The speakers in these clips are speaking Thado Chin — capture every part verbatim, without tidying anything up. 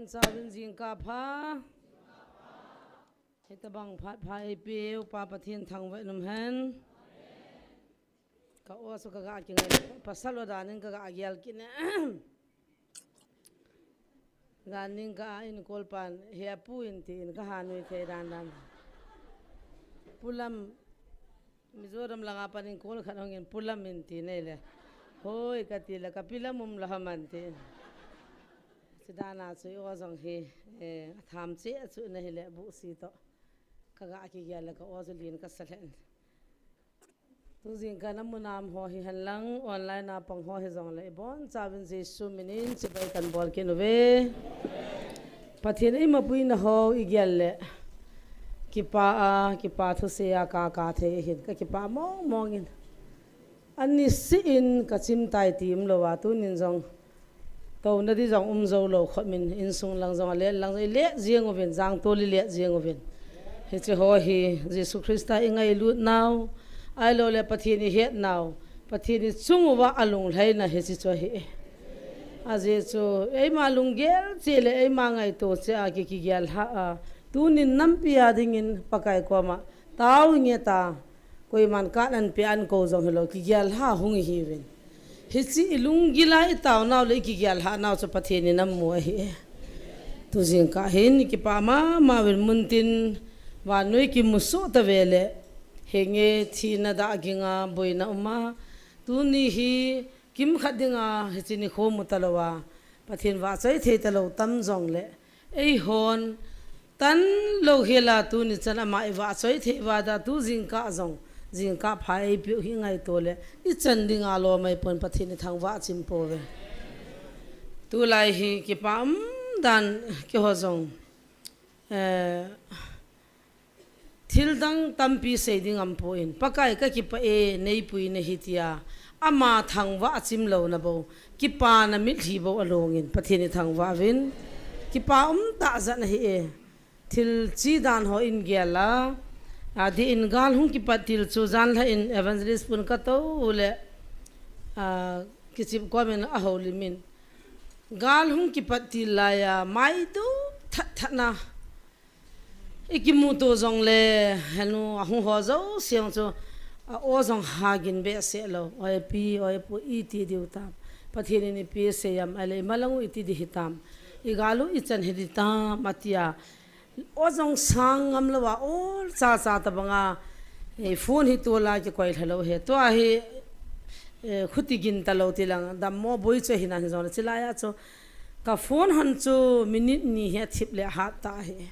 Chauvin jingkah pha. Hitabang phat pha eipeu Pa Pathen thangvah in umhen. Ka aw chu ka ga kingai, pasal aw danin ka ga gel kit ne. Danin ka a in kolpan, he apu in tin ka ha nui thei dan dan. Pu Lam, Mizoram langa panin kol khat hongin Pu Lam in ti nei le. Hoi ka ti le ka Pi Lam um la haman tin. Chu dana chu i aw jong hi, eh, a tham che a chu na hi le bu si to. Ka ga kigel le ka aw chu lin ka sa lhen. Tu jingkah na munam ho hi hen lang, online a pang ho hi jong le, i bonchauvin Jesu minin chibai kan bol kit uve. Pathen eima puina ho i gel le, kipa a, kipa thusei a ka ka thei hin, ka kipa mong mong in. Ani si in ka chim tai ti um lou a, tunin jong. Touna di jong um jou lou khop min, insung lang jong a let lang jong i let jeng uvin, jangtol i let jeng uvin. Hiche ho hi Jesu Christa i ngailut nau, ahilou le Pathen i het nau, Pathen i chung uva a lunglhaina hiche chu ahi. Ajeh chu, eima lunggel cheh le eima ngaito cheh a ki, kigel lha a, tunin nampi a dingin Pakai koma, tao nge ta, Koiman kan an pe an ko jong hilou, kigel lha hung i hiuvin. Hiche i lunggil a i tao nau le i kigel lha nau chu Pathen in amu ahi. Tu jingkah hin i kipa mama uvin muntin vannoi kimusoh ta ve le. Henge thina da ginga boina uma. Tuni hi kimkhat dinga hiche nikho mu talou a. Pathen vahchoi thei talou tam jong le. Eihon, tan lou hela tuni chan ama i vahchoi thei uva da tu jingkah jong, jingkah pha eipeu hi ngaito le, i chan dinga lou mai pon Pathen i thangvah chim pouve. Tulai hi kipa um dan keiho jong, eh, Thil dang tampi sei ding aum poi, Pakai ka kipah e, neipui nahi tia, ama thangvah chim louna bou, kipana mitlhi bou alungin, Pathen i thangvah uvin, kipa um tah jat ahi e, thil chi dan ho in gel a, adeh in gal hung kipat til chu jan lha in evangelist pun ka tou le, a, kichip kom in a houlim in, gal hung kipat til lai a, mai tu that that na, I kimuto jongle, henu, ahung ho jouse chu, a aw jong hagin behseh lou. Oi pi, oi pu, iti diu tam. Pathen in ipi asei am, ahile imalang u iti di hitam. I gal u ichan hi di tam, atia. Aw jong sang ngam lou a, aw cha cha tabanga, eh, phone hi tol a kikoi lha lou he. Tua hi, eh, khuti gin talou tilang, dammo boi chu hinan jongle, chilai a chu, Ka phone hon chu minute ni hi athip le ahat ta hi.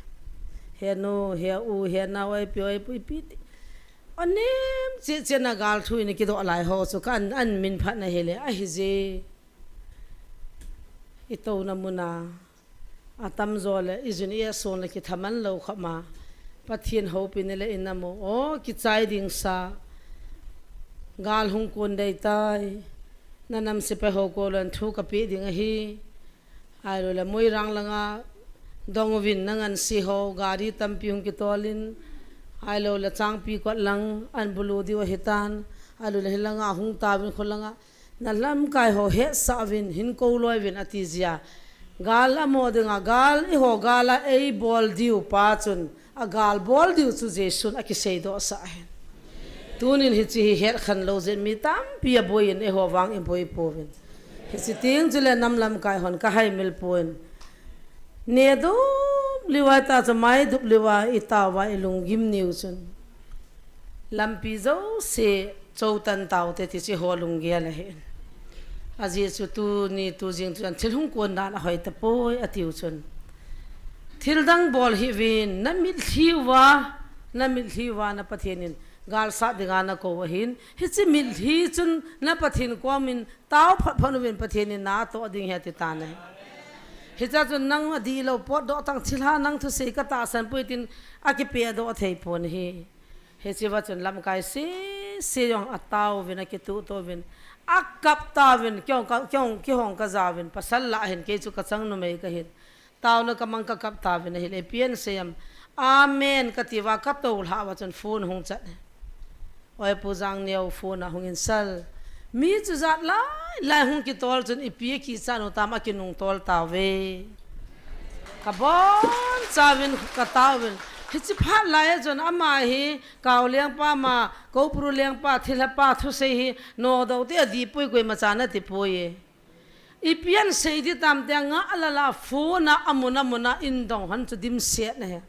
He nu, he u, he nao, oi pi, oi pu, ipi ti. Anem cheh cheh na gal thu in kidoh lai ho chu ka an, an min phat na hile, ahi je. I touna mun a, atam jo le, i jun i a son le kithaman lou khop ma. Pathen houpi ni le i nam u, o, kichai ding sa. Gal hung kon dei tai. Na nam sepai ho kolon thu ka pe ding ahi. Ahilou le Moirang langa dong uvin na ngansi ho, gari tampi hung kitol in, ahilou le Changpikot lang an bulu diu ahitan, ahilou le hilanga hung tauvin khulanga, na lamkai ho hetsah uvin, hin kou loi uvin ati jia. Gal amo dinga, gal i ho gal a ei bol diu pa chun, a gal bol diu chu Jesun a kiseidoh sah ahin. Tunin hiche hi het khen lou jeh in mi tampi a boi in eiho vang i boi pouvin. Hiche teng chule nam lamkai hon ka haimil pon. Ne dup liu a ta chu mai dup liu a i tao va i lunggim niu chun. Lampi jouse choutan taute ti chu eiho lunggel ahi. Ajeh chu tuni tu jing chu an thil hung kon dan ahoi tapoi atiu chun. Thil dang bol hih uvin, na mitlhi uva, na mitlhi uva na Pathen in galsat dinga na kou ahin. Hiche mitlhi chun na Pathen komin tao phot phot uvin Pathen in na toh ding ahi ati tan ahi. Hiche chun nang adih lou potdoh tang thilha nang thusei ka tahsan poi tin akipedoh thei pon ahi. Hiche va chun lamkai sese jong atao uvin, akituh to uvin, akap tauvin, kihong ka, kihong, kihong ka jauvin, pasal lah hin, kei chu ka chang numei ka hin. Taona ka mang ka kap tauvin ahile, ipi asei am. Amen, ka ti uva, ka tou lhah uva chun phone hung chat. Oi Pu Jangneo phone a hung in sal. Mi chu jat lai, lai hung kitol chun ipi akichat u tam akinung tol tauve. Kabon chauvin katauvin. Hichi phat lai a chun ama hi Kao lengpa ma, Koupuru lengpa, thilha pa thusei hi nodou te adih poi, koima cha nati poi e. Ipi asei ding tam tia nga alala phone a amun amun a indong hon chu dimset na he.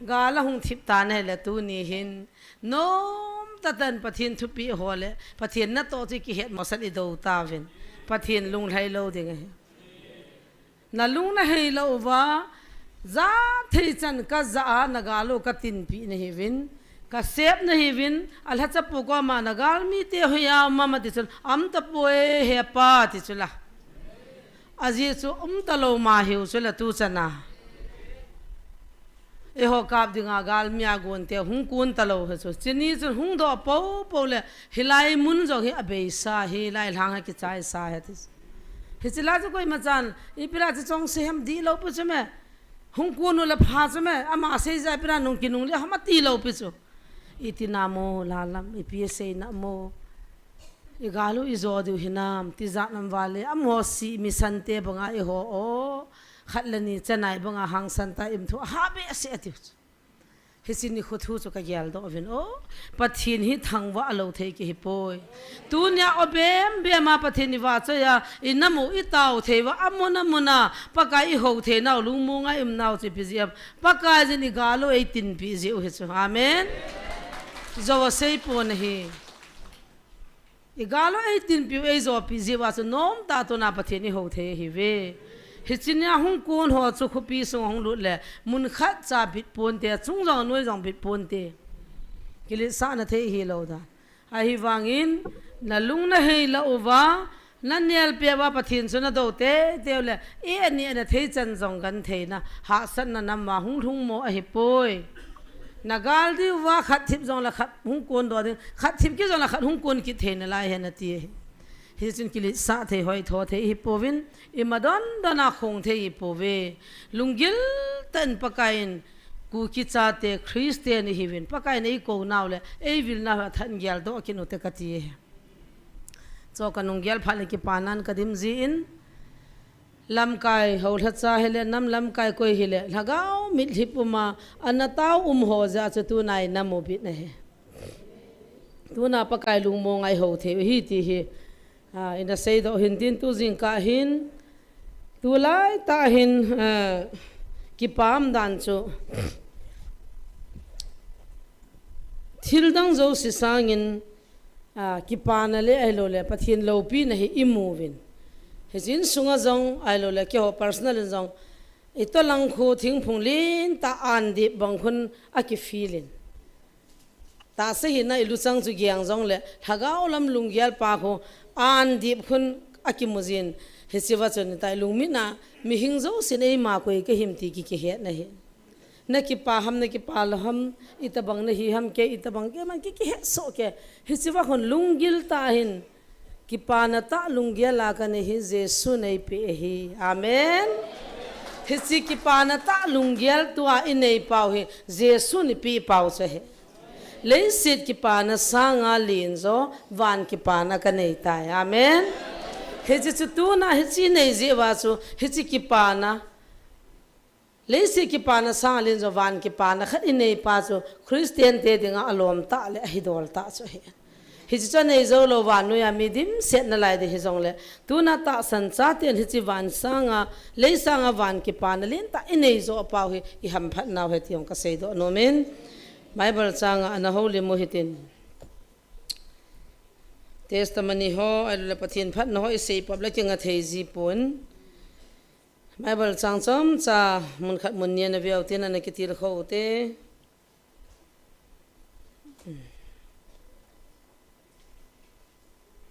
Gal ahung thip ta na he le tuni hin. Nom tatan Pathen thupeh ho le, Pathen natoh chu kihet mosat idou tauvin. Pathen lunglhai lou ding ahi. Nalung nahei lou uva, jathei chan kaja a nagal u katinpi nahiuvin, kasep nahiuvin, alhachapu koma nagal mite hoiya um am ati chun, aum tapoi hepa ati chula. Ajeh chu um talou ma hiu chula tuchan a. Eiho kap dinga galmi a gonte hung kon talou hi chu. Chuni chun hung doh poupou le, hilai mun jong hi abeisa, hilai lhang hi kichaisa hi ati chu. Hichi la chu koima chan, ipi la chu chongse ham dihlou pi chu me. Hung kon u le pha chu me, ama seija ipi la nung kinungle ham atilou pi chu. Iti na mo, lalam, ipi asei na mo. Igal u ijo diu hinam, tijat nam vale, amaho si mi sante banga eiho o. Khat le ni chanai banga hangsan ta im thu, aha behseh atiu chu. Hichi nikho thu chu kageldoh uvin o. Pathen hi thangvah lou thei kihi poi. Tunia o bembem a Pathen ivahchoi a, inam u itao thei uva, amun amun a, Pakai ihou theinau, lungmong a i umnau chu ipi jeh ham. Pakaiyin igal u eitinpi jeh u hi chu. Amen. Jou a seipon ahi. Igal u eitinpiu eijopi jeh uva chu nomtah tona Pathen ihou thei ahiuve. Hichi nia hung kon ho chu khopi sunga hung lut le, mun khat cha bit ponte, chung jong noi jong bit ponte. Kiletsahna thei hilou dan. Ahivangin, nalung nahei lou uva, nanelpeh uva Pathen chu nadou teitei u le, i ani ana thei chan jong gentheina, hahsatna nam uva hung lhung mo ahipoi. Nagal diu va khat thip jong le khat hung kon doh ding, khat thip kit jong le khat hung kon kit thei nalai ahi nati ahi. Hichun kiletsah thei, hoitho thei ihipouvin, ima dondon a khong thei ihipouve. Lunggil tah in Pakaiyin Kuki chate Christian ihiuvin, Pakaiyin eikou nau le, eivil nau hi athan geldoh kit u te kati ahi. Chu kanung gel phat le kipanan kadim jin, lamkai houlhacha hile, nam lamkai koi hile, lhagao mitlhi puma, ana tao um ho jeh a chu tuna inam u bit na ahi. Tuna Pakai lungmong a ihou thei u ahi ti hi, a, ina seidoh hin tin tu jingkah hin, tulai tah hin, a, kipah dan chu, thil dang jouse sangin, a, kipana le ahilou le, Pathen loupina hi imuvin. Hiche insunga jong ahilou le, keiho personal in jong, itolang khu thingphung lentah an dip bang khun akifeel in. Tahsa hina iluchang chu geng jong le, lhagao lam lunggel pa khu an dip khun akimu jin. Hiche va chun itai lungmit na, mihing jousen eima koi kahim ti ki, kihetna ahi. Nakipa ham, nakipa lou ham, itobang nahi ham, kei itobang kei ham, ki, kihetsoh kei. Hiche va khun lunggil tah hin, kipana tah lunggel a kanei hi Jesun eipeh ahi. Amen. Hiche kipana tah lunggel tua inei pau hi Jesun eipeh pau chu ahi. Leiset kipana sanga lenjo, van kipana kanei tai. Amen. Hiche chu tuna hiche nei jeh uva chu, hiche kipana Leiset kipana sanga lenjo van kipana khat inei pa chu Christian te dinga alom tah le ahidol tah chu ahi. Hiche chu anei jou lou vannoiya mi dimset nalai ding hijongle, tuna tahsan chaten hiche van sanga, lei sanga van kipana lentah inei jou pau hi ihamphat nau ahi ti jong kaseidoh nom in. Bible changa ana houlim u hitin. Testimony ho, ahilou le Pathen phatna ho isei pop le kinga thei ji pon. Bible chang chomcha mun khat mun ni ana veu tin ana kitilkhou te.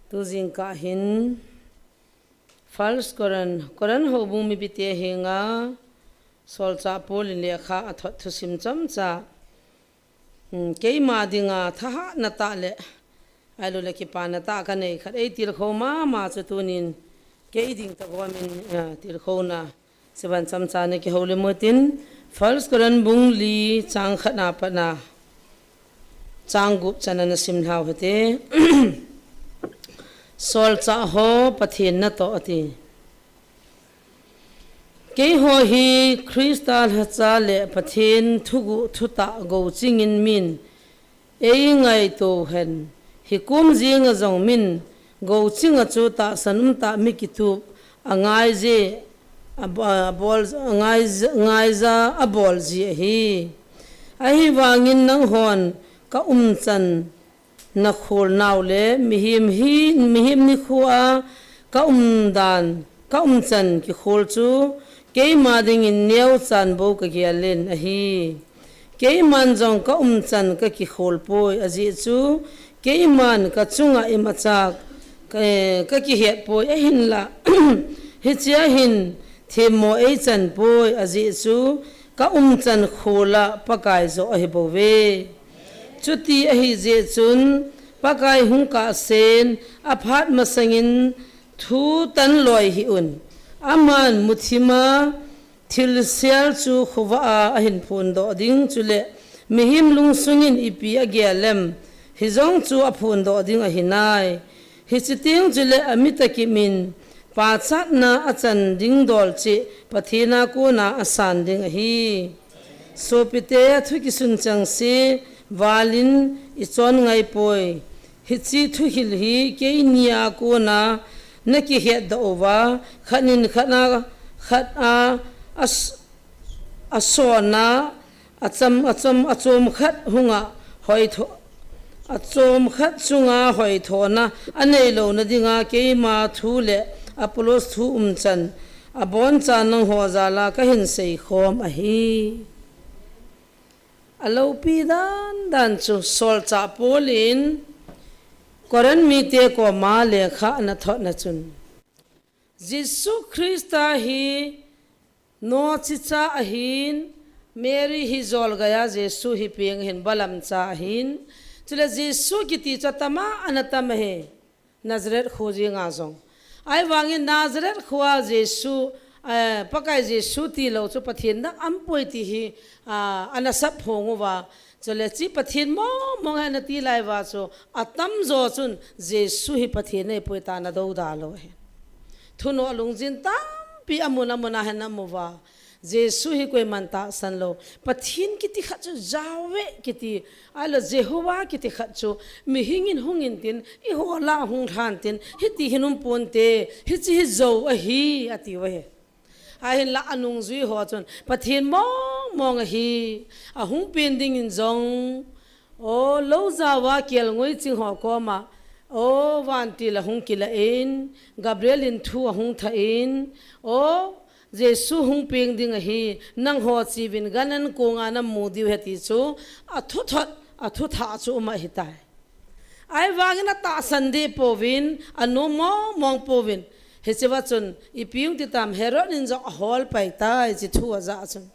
Tu jingkah hin First Corinth, Corinth houbung mipite henga Solchah Paul in lekha athot thusim chomcha. Hmm, keima dinga thahatna tah le, ahilou le kipana tah kanei khat eitilkhou mama chu tunin, kei ding tah gomin, eh, tilkhouna, sivan chomcha na kihoulim u tin, First Corinth bung li chang khatna patna, chang gup chan ana sim lhau hite. Solchah ho Pathen natoh ati. Keiho hi Christa lhacha le Pathen thuguh thutah gouchingin min eingaito hen. Hikum jinga jong min gouchinga chu tahsan umtah mi kitup angaije, abol, angaija, angaija abol ji ahi. Ahivangin nanghon kaumchan nakhol nau le mihem hi, mihem nikhoa kaumdan, kaumchan kikhol chu keima dingin neochan bou kagelin ahi. Keiman jong kaumchan kakikhol poi, ajeh chu keiman kachunga imachak ka, kakihet poi, ahinla hichea hin themmo eichan poi, ajeh chu kaumchan khola Pakai joh ahibouve. Chuti ahijeh chun Pakai hung kahsen aphat masangin thu tanloi hih un. Aman muthima thilsel chu khovah a ahin phondoh ding, chule mihem lungsungin ipi agel em, hijong chu aphondoh ding ahinai. Hiche teng chule amit akipin pachatna achan ding dol cheh Pathen a kona asan ding ahi. Sopite, thu kisun chengse valin ichon ngaipoi. Hiche thuhil hi keini a kona nakihetdoh uva, khat in khat a, khat a, as-, asona, acham, acham, achom khat hunga hoitho, achom khat chunga hoithona aneilouna dinga keima thu le Apollos thu umchan aboncha nangho jala kahin seikhom ahi. Aloupi dandan chu solchah Paul in Corinth mite koma lekha anathotna chun, Jesu Christa hi nochicha ahin, Mary hi jolgeiya Jesu hi peng ahin, balamcha ahin. Chule Jesu kiti chu atama anatam ahi. Nazareth kho jenga jong. Ahivangin Nazareth khoa Jesu, eh, Pakai Jesu tilou chu Pathen dang aumpoi ti hi, ah, anasap phong uva. Chule hiche Pathen mongmong hi anati lai uva chu atamjo chun Jesu hi Pathen ahipoi tia anadoudal u ahi. Thunoh lungjin tampi amun amun a hin amu uva. Jesu hi koiman tahsan lou. Pathen kiti khat chu Yahweh kiti, ahilou Jehovah kiti khat chu mihingin hung intin, eiho lah a hung lhan tin, hiti hin umponte, hiche hi jou ahi, ati u ahi. Ahinla anungjui ho chun Pathen mongmong ahi, ahung pen dingin jong, o, lou jao a kelngoi ching ho koma, o, vantil ahung kilah in, Gabriel in thu ahung thah in, o, Jesu hung peng ding ahi, nangho cheuvin gan-an konga namu diu ahi ti chu, athuthot, athuthah chu um ahitai. Ahivangin atahsan deh pouvin, anom mongmong pouvin. Hichea chun, ipi hung ti tam, Herod in jong ahol pai tai, hiche thu ajah chun.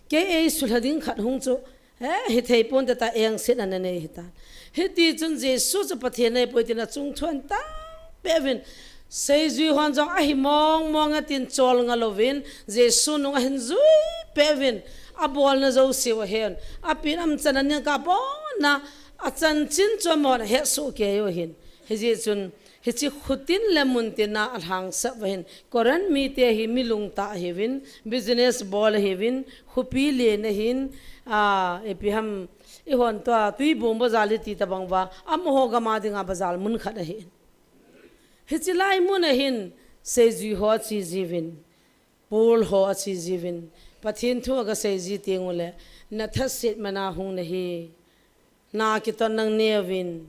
Kei eisuhlha ding khat hung chu, Eh, hithei ponte tia engsetna ananei ahitai. Hiti chun Jesu chu Pathen ahipoi tin achung thu ahin tah peh uvin. Seijui hon jong ahi mongmong e tin cholngah louvin, Jesu nung ahin jui peh uvin, abolna jouse u ahen. Apen amchan aning kah abona, achanchin chu amahon ahetsoh kei u ahin. Hijeh chun, hiche khutin le muntin a alhangsap u ahin, Corinth mite hi mi lungtah ahiuvin, business bol ahiuvin, khopi len ahin, a, ipi ham, eihon tua, Tuibong bazar iti tabang uva, amaho gam a dinga bazar mun khat ahin. Hiche lai mun ahin, seijui ho ache jiuvin, Paul ho ache jiuvin, Pathen thu aga seiji teng uleh, nathaset man a hung nahi. Na kiton nang neuvin,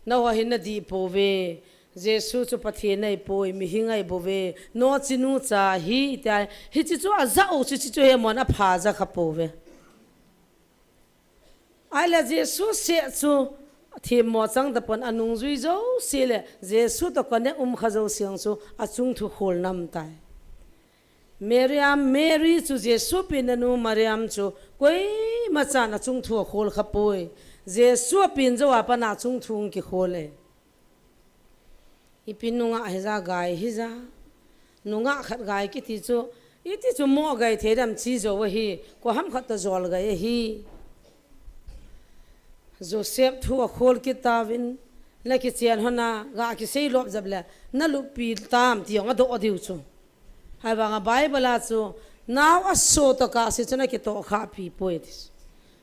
naho hi nadih pouve, Jesu chu Pathen ahipoi, mihing ahibouve, nochinu cha ahi, tia, hiche chu ajah u chu, hiche chu hemon apha ja kha pouve. Ahile Jesu seh chu, themmo chang tapon anungjui jouse le, Jesu toh connect um kha jouse chu, achung thu khol nam tai. Mariam, Mary chu Jesu penna nu Mariam chu koima chan achung thu akhol kha poi. Jesu apen jou a pat a achung thu hung kikhol e. Ipi nungah hija gai hija. Nungah khat gai kiti chu, iti chu mo gai thei dem chi jou ahi, koi ham khat toh jol gai ahi. Joseph thu akhol kit tauvin, nakichen hon a, ga kisei lop jep le, naluppi tam ti jong adoh diu chu. Ahivanga Bible a chu, Nao aso toh kahse chun akitoh khahpi poi ti.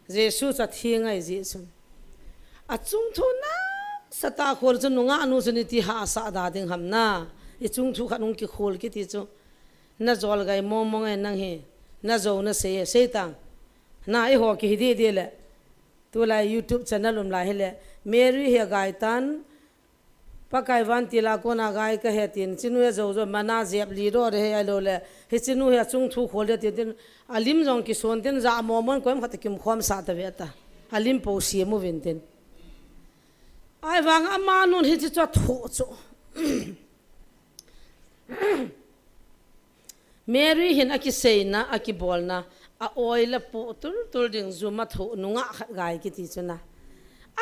Jesu chu atheng ahi jeh chun. Achung thu nasatah a khol chun nungah nu chun iti hahsa da ding ham na. Ichung thu khat hung kikhol kiti chu. Najol gai mong mong e nang hi. Najou nasei e, sei tang. Na eiho kihi deh deh le. Tulai YouTube channel um lai hile. Mary hi agai tan. Pakai vantil a kona gai kahi tin, hichenu hi ajou jou, mana jep li doh de hi ahilou le, hichenu hi achung thu khol de tin, tin, alim jong kison tin, ja mo mon koima khat a kimkhom sah tave ta. Alim po siam uvin tin. Ahivang amanun hiche chu athoh chu. Mary hin akiseina, akibolna, a-oi la pu tul tul ding jum a thoh nungah khat gai kiti chu na.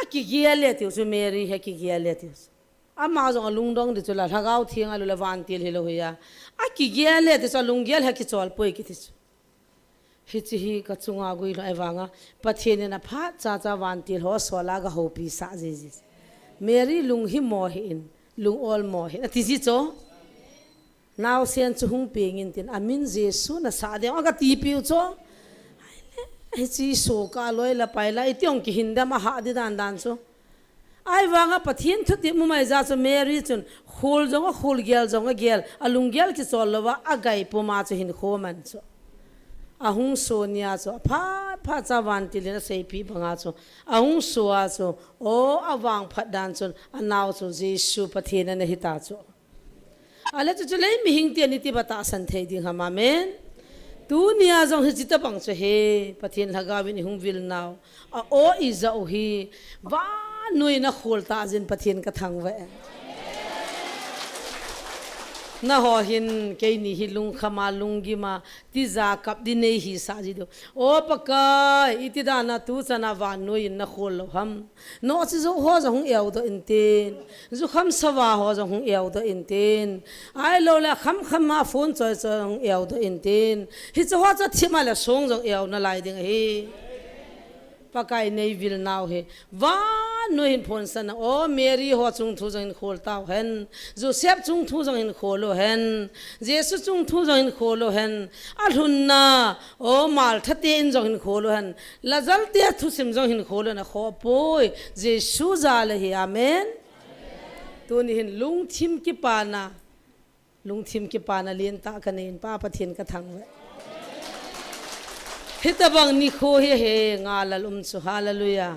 Akigel e tiu chu Mary hi akigel e tiu chu. Ama jong alungdong di chu la lhagao theng ahilou le vantil hilou hi a. Akigel e ti chu alunggel hi akichol poi kiti chu. Hiche hi kachunga guilhung ahivanga. Pathen in aphat cha cha vantil ho sol a gahoupi sah jiji. Mary lung himo hih in, lung olmo hih in. Ati ji chu. Naosen chu hung peng in tin, amin Jesu nasah ding, agati piu chu. Hiche soh kah loi la pai la, iti ong kihin dem ahah di dan dan chu. Ahivanga Pathen thutep mu mai jeh chu Mary chun, khol jong akhol gel jong agel, alunggel kichol louva, agai puma chu hinkho aman chu. Ahung so nia chu, aphat phat cha vantil in aseipeh banga chu. Ahung so a chu, o avangphat dan chun, anao chu Jesu Pathen ana hita chu. Ale chu chu lei mihing ten iti ba tahsan thei ding ham, amen. Tunia jong hiche tabang chu he, Pathen lhagao in ihung vil nau. A-o ijah u hi, vannoi in akhol tah jin Pathen kathangvah e. Nangho hin, keini hi lungkham a, lunggim a, tija kap di nei hisah ji diu. O Pakai, iti dan a tuchan a vannoi in nakhol lou ham. Nohchi jou ho jong hung eudoh intin. Jukham sava ho jong hung eudoh intin. Ahilou le kham kham a phone choi choi hung eudoh intin. Hiche ho chu thim a le song jong eu nalai ding ahi. Pakai nei vil nau hi. Vannoi hin phonsah na. O Mary ho chung thu jong hin khol tau hen. Joseph chung thu jong hin khol u hen. Jesu chung thu jong hin khol u hen. Alhunna. O Martha te in jong hin khol u hen. Lazar te thusim jong hin khol u hen, akhoh poi. Jesu jal ahi, amen. Tuni hin lungthim kipana. Lungthim kipana lentah kanei in Pa Pathen kathangvah e. Hitabang nikho hi he ngalal um chu, hallelujah.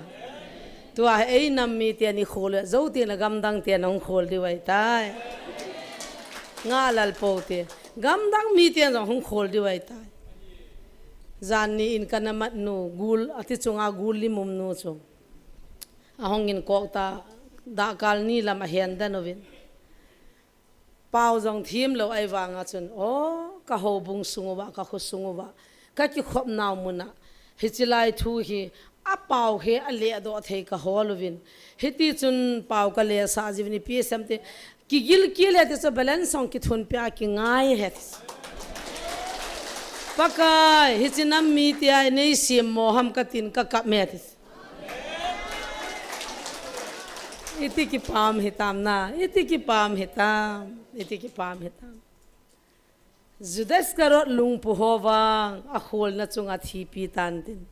Tua hi einam mite nikho le, jou teng le gamdang ten hung khol diu ahitai. Ngalal pou te. Gamdang miten jong hung khol diu ahitai. Jan ni in kana mat nu, gul, ati chunga gul lim um nu chu. Ahung in kok ta, dahkal ni lam ahen den uvin. Pau jong thim lou ahivanga chun, o, ka houbung sung uva, ka kho sung uva, ka kikhop nau mun a, hiche lai thu hi, apau hi aledoh thei ka hol uvin. Hiti chun pau ka lesah jiuvin ipi asem ti, kigil kile ti chu balance song kithun pia kingai ahi ti. Pakai, hiche nam mite a nei siam mo ham katin ka kap me ti. Iti kipam hitam na, iti kipam hitam, iti kipam hitam. Judas Iscariot lungpu ho vang, akholna chunga thipi tan tin.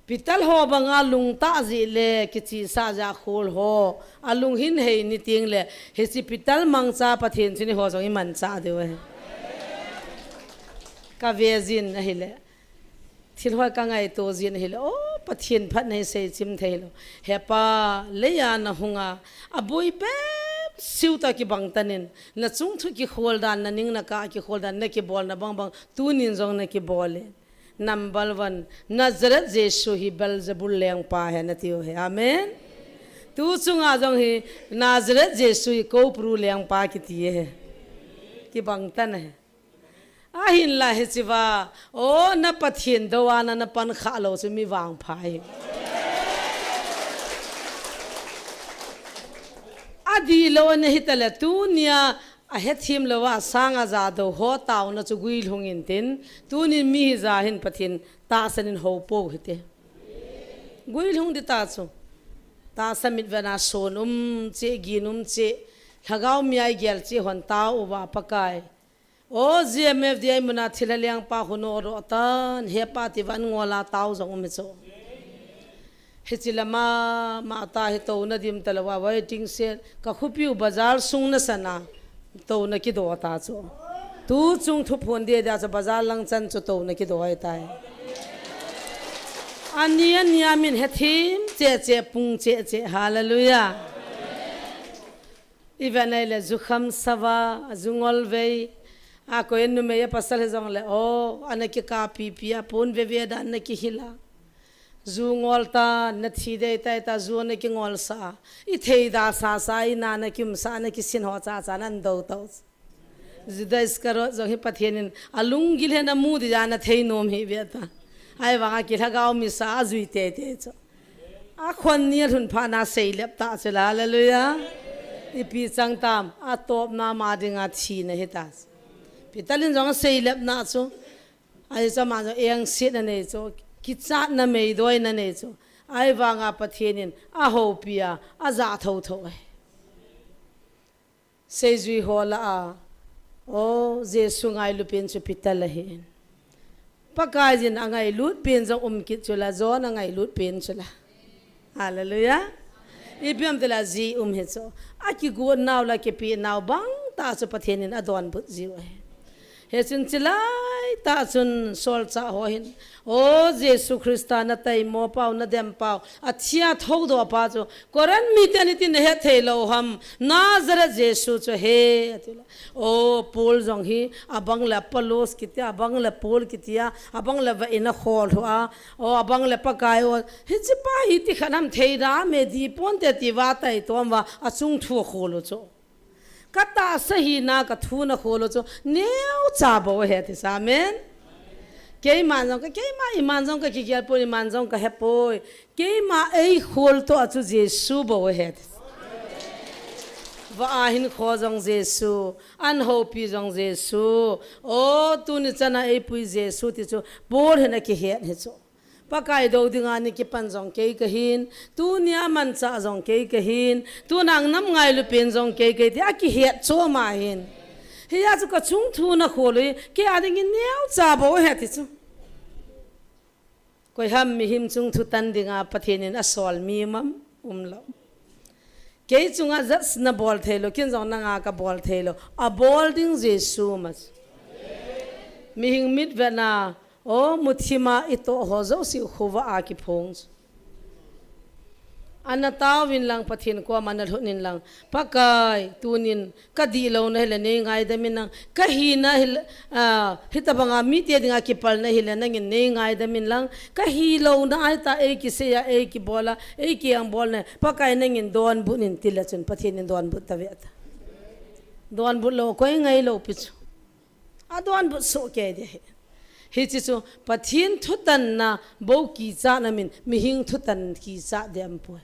Peter ho banga lungtah jeh le, kichihsah jeh a khol ho, alung hin hei ni teng le, hiche Peter mangcha Pathen chun eiho jong imanchah diu ahi. Ka ve jin ahile. Thil hoi ka ngaito jin ahile, o, Pathen phatna hi seichim thei lou. He Pa, leiya na hunga, aboi bep siu ta kibang tan in, na chungthu kikhol dan, na ning na kah kikhol dan, na kibolna bang bang, tunin jong na kibol in. Number one, Nazareth Jesu hi Beelzebul lengpa ahi na tiu ahi. Amen. Tu chunga jong hi Nazareth Jesu hi Koupru lengpa kiti ahi. Kibang tan ahi. Ahinla hichea, o, na Pathen dou a na, na pan kha lou chu mi vangpha ahi. Adih lou ana hita le tunia, ahethem lou a, asang aja dou ho taona chu guilhung intin, tunin mi hija hin Pathen tahsan in hou pou hite. Guilhung ding ta chu. Tahsa mitvet a son um cheh, gin um cheh, lhagao mia igel cheh hon tao uva Pakai. O G M F D I muna thilha lengpa khu nodoh tan, hepa ti van ngol a tao jong um hi chu. Hichi lama, mata hi touna dim talou a, waiting shed, ka khopiu bazar sung nasan a, touna kido ta chu. Tu chung thuphon dia dia chu bazar lang chan chu touna kido ahitai. Ani, ani a min he thim, che che, pung che che, hallelujah. I vet nai le, jukham sava, ju ngol vei. A koi numei a pasal hi jong le, o, ana kikapi pi a, pon veve dan ana kihil a. Ju ngol ta, na thi dei tai ta, ju ana kingol sa. I thei da sa sa, i na ana kim sa, ana kisin ho cha cha, nan do to. Judas Iscariot jong hi Pathen in a lunggil he na mu di ja na thei nom hi ve ta. Ahivang a kilhagao mi sa a jui te te chu. A khon ni a lhun pha na sei lep ta chu la, hallelujah. Ipi chang tam, a topna ma ding a thina hi ta. Peter in jong a sei lep na chu. Ahi chu ama jong engsetna nei chu, kichatna meidoi na nei chu. Ahivang a Pathen in a houpi a, a ja tho tho ahi. Seijui ho lah a, o, Jesu ngailu pen chu Peter la hi in. Pakai jin a ngailut pen jong um kit chu la, John a ngailut pen chu la. Hallelujah. Ipi ham ti la ji um hi chu. A kigot nau la kipi nau bang ta chu Pathen in a donbut jiu ahi. Hichun chilai ta chun solchah ho hin, o Jesu Christa na taimo pau, na dem pau, a thia thoudoh pa chu, Corinth mite ni tin na het thei lou ham, Nazareth Jesu chu he, ati la. O Paul jong hi, abang le Apollos kiti, abang le Paul kiti a, abang le va in a khol hu a, o abang le Pakai o, hichi pa hi ti khan ham thei da, me di pon te ti va tai tom va, a chung thu a khol u chu. Ka tahsa hina ka thu na khol u chu neocha bou ahi ti sa, amen. Keiman jong ka, keima iman jong ka kigel poi, iman jong ka he poi. Keima ei khol to a chu Jesu bou ahi ti. Va a hin kho jong Jesu, an houpi jong Jesu. O tuni chana ei pui Jesu ti chu Paul hin a kihet hi chu. Pakai do dinga ni kipan jong kei ka hin, tunia manchah jong kei ka hin, tuna nam ngailu pen jong kei ka hi ti a kihet chom a hin. Hia chu ka chung thu na khol u hi, kei a dingin neocha bou ahi ti chu. Koi ham mihem chung thu tan dinga Pathen in a sol mi um am, um lou. Kei chunga judge na bol thei lou, ken jong nanga ka bol thei lou. A bol ding Jesu ma chu. Mihem mitvetna, o, muthim a i toh ho jouse khovah a kiphong chu. Ana taovin lang, Pathen koma ana lhut in lang. Pakai, tunin ka dihlou na hi le nei ngaidam in lang. Ka hina hi le, a, hitabanga mite dinga kipalna hi le nangin nei ngaidam in lang. Ka hilou na ahi ta ei kisei a, ei kibol a, ei kiang bol na. Pakai nangin donbut in ti le chun Pathen in donbut ta ve ta. Donbut lou, koi ngailou pi chu. A donbut soh kei ding ahi. Hichi chu Pathen thutanna bou kichat na min, mihem thutan kichat ding aum poi.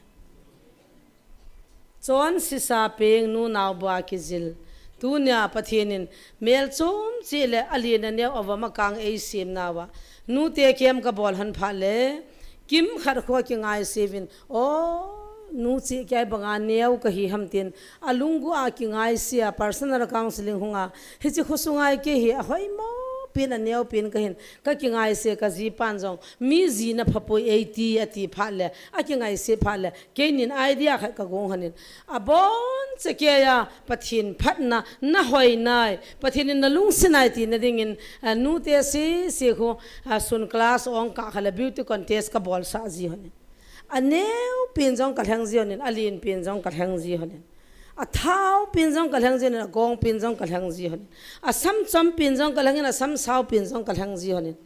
Chon sisa peng nu nao bua kijil. Tunia Pathen in mel chom cheh le alen aneo avom akang ei sem nauva. Nute kem ka bol hon phat le, kimkhat kho kingaise uvin. O, nu cheh kei banga neo ka hi ham tin. A lunggel a kingaise a personal counseling hung a. Hichi khosunga kei hi a hoimo pen aneo pen ka hin. Ka kingaise ka jipan jong. Mi jina pha poi ei ti a ti phat le. A kingaise phat le. Keinin idea khat ka gong hon in. Abon chauva Pathen phatna, na hoi nai, Pathen in na lungset nai tina dingin, a, nute sese khu, a, sun class ong kah kha le beauty contest ka bolsah ji hon in. Aneo pen jong ka lheng ji hon in, alen pen jong ka lheng ji hon in. Athao pen jong ka lheng ji hon in, agong pen jong ka lheng ji hon in. Asam chom pen jong ka lheng in, asam sao pen jong ka lheng ji hon in.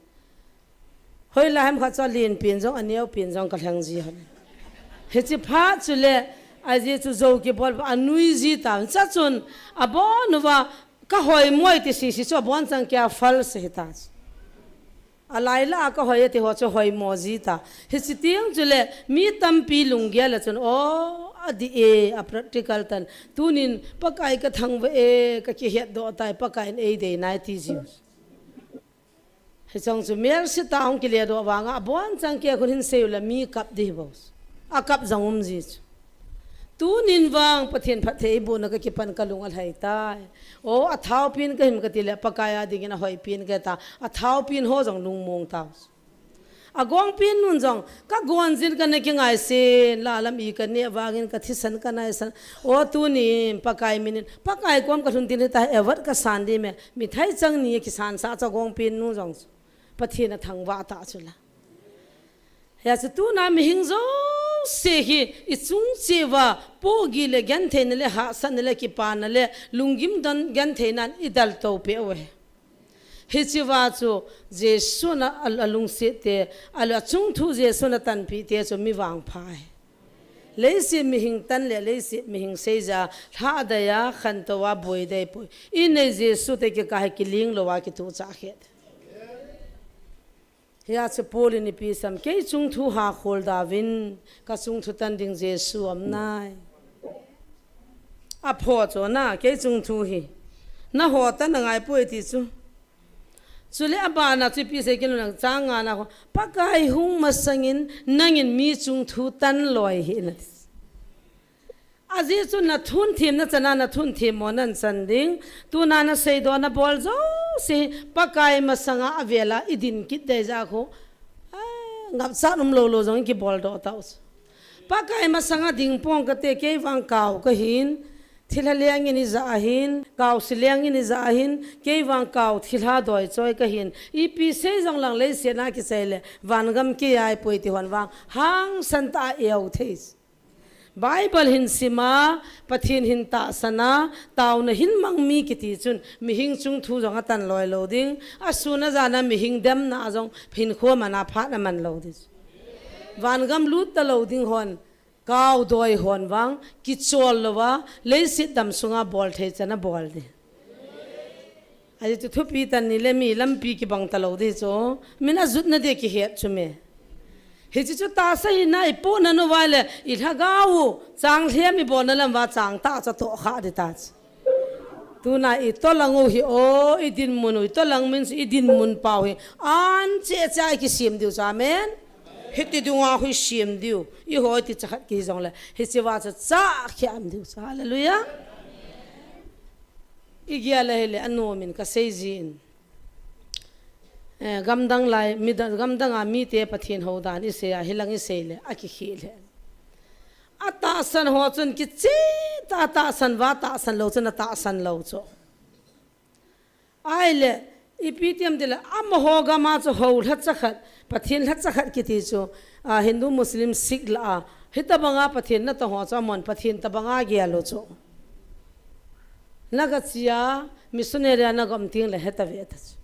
Hoilai ham khat chu alen pen jong, aneo pen jong ka lheng ji hon. Hichi phat chule, ajeh chu jou kibol, anui ji ta. Chachun, abon uva, ka hoimo ti sese chu abon chang kei a false hi ta. Alai la a ka hoi ti ho chu hoimo ji ta. Hichi teng chule, mi tampi lunggel a chun, o, adih e, a practical tan. Tunin, Pakai ka thangvah e, ka kihetdoh tai, Pakai in ei dei nai ti ji. Hichong chu melse ta hung kile doh vanga, abon chang kei khun hin sei u le mi kap ding hi bou. A kap jong um ji chu. Tunin vang Pathen phattheibohna kakipan kalung alhai tai. O, athaopin kahim kati le, Pakai a dingin ahoipin kati ta. Athaopin ho jong lungmong tao. Agongpin nun jong, kagon jin kana kingaisin, la lam i kaneh vangin kathisan kanaisan. O, tunin, Pakai minin, Pakai kom kalhun tin hita, award kasan ding me, mithai chang ni kisan sa chu agongpin nun jong. Pathen athangvah ta chu la. Hia chu tuna mihing jouse hi i chung cheuva pohgih le gentheina le hahsatna le kipana le lunggim don gentheinan i dalto peh uve. Hichea chu Jesu'n a, a, alungset te, a, achung thu Jesu'n atanpeh te chu mi vangpha ahi. Leiset mihing tan le leiset mihing seija, lhadai a, khantou a, boidei poi. I nei Jesu te kikah hi kiling lou a kituhchah khet. Hia chu Paul in ipi asei em, kei chung thu hakhol dauvin, ka chung thu tan ding Jesu aum nai. Aphoh chu na, kei chung thu hi. Nangho tan angai poi ti chu. Chule abana chu ipi asei kilou em, chang ngana ho. Pakai hung masangin, nangin mi chung thu tan loi hih in ati. Ajeh chu na thunthem na chan a, na thunthem mo nan chan ding. Tuna na seidoh na bol jouse, Pakai masanga avel a i din kit dei jeh a khu. Ah, ngapchat umlou lou jong i kibol doh tau. Pakai masanga ding pong kate, kei vang kau kahin. Thilha lengin i ja ahin, kau si lengin i ja ahin, kei vang kau thilha doi choi kahin. Ipi sei jong lang leiset a kichai le, vangam kei a i poi ti hon vang, hangsan tah a i-eu thei. Bible hin sim a, Pathen hin tahsan a, taona hin mang mi kiti chun, mihing chung thu jong atan loi lou ding, asun ajan a mihing demna a jong hinkho man a phat aman lou ding. Vangam lut talou ding hon, kau doi hon vang, kichol lou a, leiset dam sunga bol thei chan a bol ding. Ajeh chu thupi tan ni le mi lampi kibang talou ding chu. Min ajutna dia kihet chu me. Hiche chu tahsa hina i pohna nu vai le i lhagao u chang lhem i bolna lam uva chang tah chu toh kha ding ta chu. Tuna i tolang u hi o, i dinmun u, i tolang min chu i dinmun pau hi. An che cha i kisem diu chu, amen. Hiti dunga hui sem diu. I hoi ti chakhat ki jong le. Hiche va chu cha khiam diu chu. Hallelujah. I gel a hile anom in ka sei jin. Eh, gamdang lai, mi da, gamdang a mite Pathen hou dan i sei a, hilang i sei le, a kikhel le. Atahsan ho chun kicheh tah, atahsan va, tahsan lou chun atahsan lou chu. Ahile, ipi ti em tile, amaho gam a chu hou lhacha khat, Pathen lhacha khat kiti chu, a, Hindu, Muslim, Sikh lah a, hitabang a Pathen natong ho chu amahon Pathen tabang a gel u chu. Na ga chia, missionary a na ga um teng le heta ve ta chu.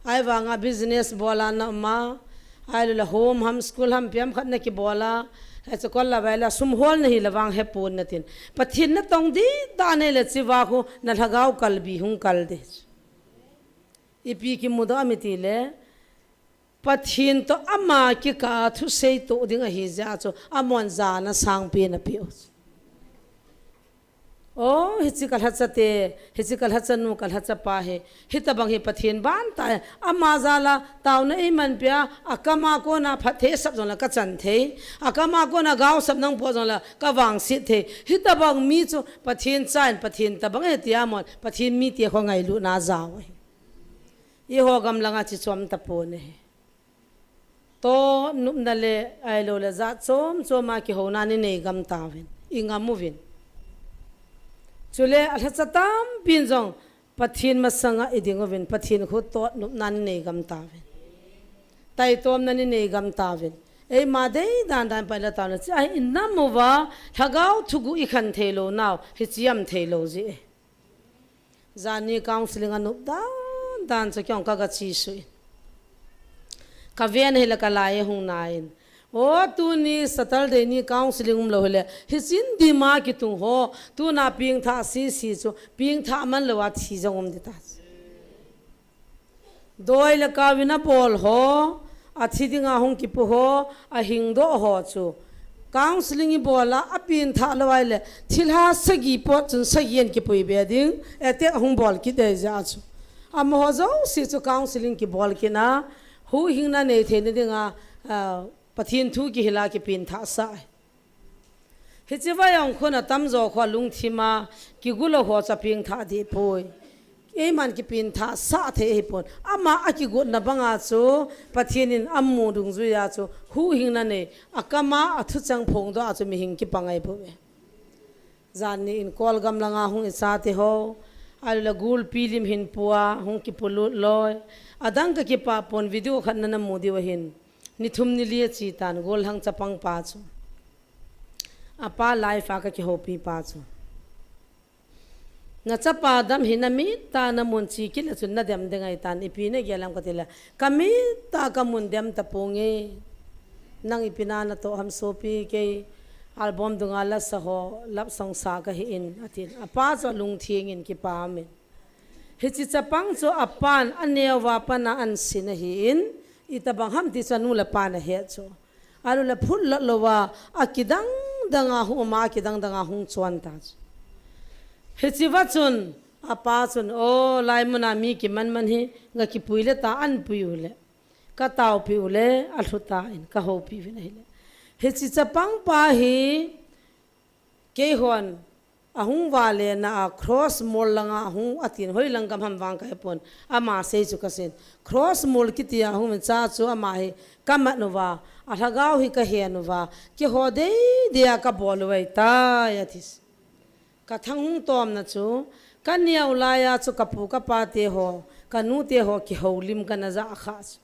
Ahivang a business bol a na um a, ahilou le home ham, school ham, ipi ham khat na kibol a, hiche kol la vai la sum hol na hi la vang hepon na tin. Pathen natong ding dan a nei le hiche va khu na lhagao kalbi hung kal ding. Ipi kimudoh em i ti le, Pathen toh ama kikah a thusei toh ding ahi jeh a chu, amahon jana sangpen apeh u. O, hiche ka lhacha te, hiche ka lhacha nu, ka lhacha pa hi, hitabang hi Pathen ban tah, ama jal a, taona eiman peh a, akam a kona phatthei sap jong le ka chan thei, akam a kona gaosap nang po jong le ka vangset thei, hitabang mi chu Pathen cha in Pathen tabang ahi ti amahon, Pathen mite ho ngailutna a jao ahi. Eiho gam langa chi chom tapon ahi. Toh nopna le ahilou le jat chom chom a kihouna i nei gam tauvin. I ngam uvin. Chule alhacha tampin jong Pathen masanga i ding uvin. Pathen khu toh nopna i nei gam tauvin. Taitomna i nei gam tauvin. Eima dei dan dan pai la tauna. Hiche a hi i nam uva, lhagao thuguh i khan thei lou nau, hiche am thei lou jeh. Jan ni counseling a nop dan dan chu kei jong ka ga che suh in. Ka ven hile ka lai ahung nai in. O, tuni Saturday ni counseling um lou hile, hichea dim a kitung ho, tuna pengthah sese chu, pengthah man lou a thi jong um ding ta. Doi le kau in abol ho, athi dinga hung kipu ho, ahing doh ho chu. Counseling i bol a, apengthah lou ahile, thilha sagi pot chun sagi in kipui be ding, attack ahung bol kit dei jeh a chu. Amaho jouse chu counseling kibol kit na, huhhingna nei theina dinga, ah, Pathen thu kihil a kipengthah sah. Hiche vaiong khun atamjo kho lungthima kigulou ho chu apengthah deh poi. Eiman kipengthah sah thei ahipon. Ama akigotna banga chu Pathen in amu dungjuiya chu huhhingna nei, akama athucheng phongdoh a chu mihem kipang ahibouve. Janni in Kolgam langa hung i chate ho, ahilou le gulpi lim hin pua hung kipolut loi. Adang kakipah pon, video khat nana mu diu ahin. Ni thum ni li achetan, gollhang chapang pa chu. Apa life a kakihoupi pa chu. Nachapa dam hi namittah namun chekit le chun nadem ding ahitan, ipi nagel ham katile, kamittah kamun dem taponge. Nang ipi na natoh ham sopi, kei album dunga lasa ho, love song sa kahi in, atin. Apa chu alungtheng in, kipah in. Hiche chapang chu apan aneo a pat a ahin sin ahin, itobang ham ti chu anu le apan ahet chu. Ahilou le phutlat louva, akidang danga hung um a, akidang danga hung chon ta chu. Hiche va chun, apa chun, o, lai muna mi kiman man hi, gakipui le ta, anpui u le, kataopi u le, alhu tan, kahoupi uvin ahile. Hiche chapang pa hi, keihon, ahung vale na a cross mol langa ahung atin, hoilang gam ham vang kahepon. Ama sei chu kasei in. Cross mol kiti a ahung in cha chu ama hi kamat uva, alhagao hi kahen uva, keiho deidei a kabol u ahitai, ati. Kathang hung tomna chu, kaneo laiya chu kapu kapa te ho, kanu te ho kihoulim kana jah kha chu.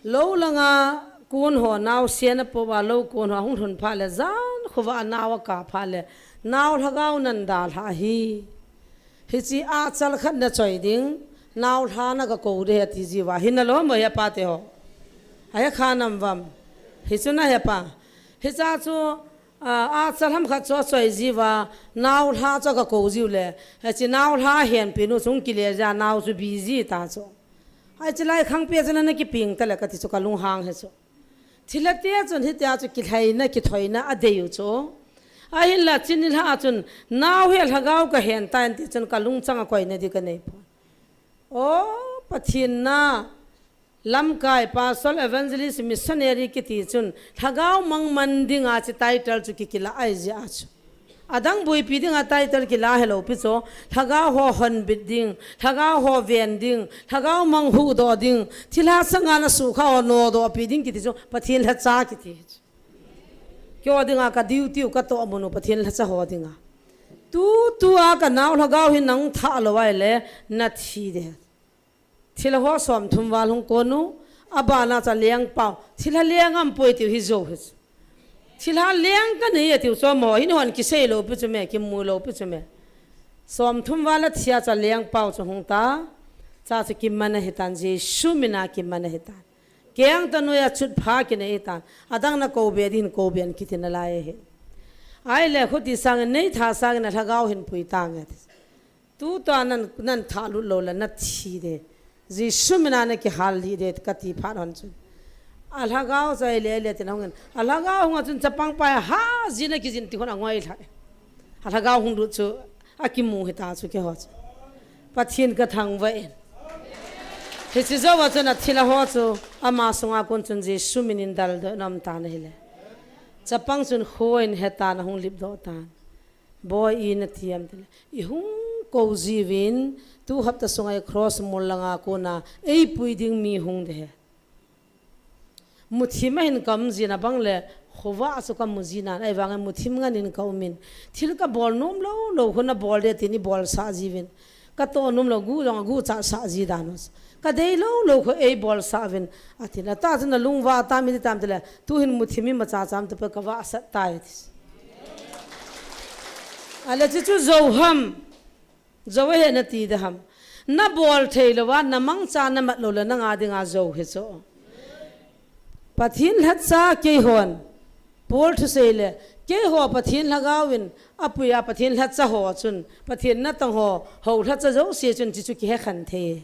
Lou langa kon ho naosen apo uva, lou kon ho ahung lhun phat le, jan khovah a nao akap phat le, nao lhagao nan dalha ahi. Hiche achal khat nachoi ding, nao lha na kakou ding ahi ati jiuva. Hinalou mo hi apa te ho? Ahe kha nam vam. Hichu nahe pa. Hicha chu, a, achal ham khat chu achoi jiuva, nao lha chu kakou jiu le. Hiche nao lha ahenpi nu chu hung kile jia, nao chu bi ji ta chu. Hiche lai khangpi a chun ana kipeng ta le kati chu kalunghang hi chu. Thilha te chun hitia chu kilhaina, kithoina adei u chu. Ahinla chuni lha a chun nao hi alhagao kahen tai ti chun kalungchang a koina ding kanei pon. O, Pathen na lamkai, pastor, evangelist, missionary kiti chun lhagao mang man dinga hiche title chu kikila ahi jeh a chu. Adang boipi dinga title kila helou pi chu, lhagao ho honbit ding, lhagao ho ven ding, lhagao mang huhdoh ding, thilha sanga nasukha ho nodoh pi ding kiti chu, Pathen lhacha kiti. Keiho dinga ka duty u, katoh mun u Pathen lhacha ho dinga. Tutua kanao lhagao hi nahung thah lou ahile, nathi ding. Thilha ho somthum val hung kon u, abana chu alengpau. Thilha leng aum poi tiu hi jou hi chu. Thilha leng kanei atiu chu mo, hinhon kisei lou pi chu me, kimu lou pi chu me. Somthum val athia chu alengpau chu hung ta. Cha chu kiman ahitan, Jesu mina kiman ahitan. Keng tah noiya chutpha kinei tan. Adang nakou be ding hin kou be in kiti nalai ahi. Ahile khuti sangin neitha sangin alhagao hin pui tange. Tutua nan, nan thah lut lou le nathi ding. Jesu mina nakihal lih ding kati phat hon chun. Alhagao chu ahile, ahile tin ahungin. Alhagao hunga chun chapang pa hi ha jin a kijin ti hon angoi lhah. Alhagao hung lut chu akimu hita chu keiho chu. Pathen kathangvah in. Hiche jouva chun athilha ho chu ama sunga kon chun Jesu minin daldoh na um tan ahile. Chapang chun khoin hetan ahung lipdoh tan. Boi, i nati am tile, ihung kou jiuvin, tu hapta sunga i cross mol langa kona eipui ding mi hung ding ahi. Muthim ahin kaum jin abang le, khovah chu kamu ji nan, ahivangin muthim ngen in kaum in, thil kabol nom lou lou khu nabol ding tin ibolsah jiuvin. Katoh nom lou, gu jong aguchat sah ji dan u. Kadei lou lou khu eibolsah uvin. Atin, ata chun nalungvah tam iti tam tile, tuhin muthim imacha cham tapoi, kavahsat tai ati. Ahile chuchu jou ham. Jou ahi nati ding ham. Nabol thei louva, namangcha namat lou le nanga dinga jou hi chu. Pathen lhacha keihon. Paul thusei le, keiho Pathen lhagao in, apuiya Pathen lhacha ho chun, Pathen natong ho, hou lhacha jouse chun, chuchu kihe khen thei.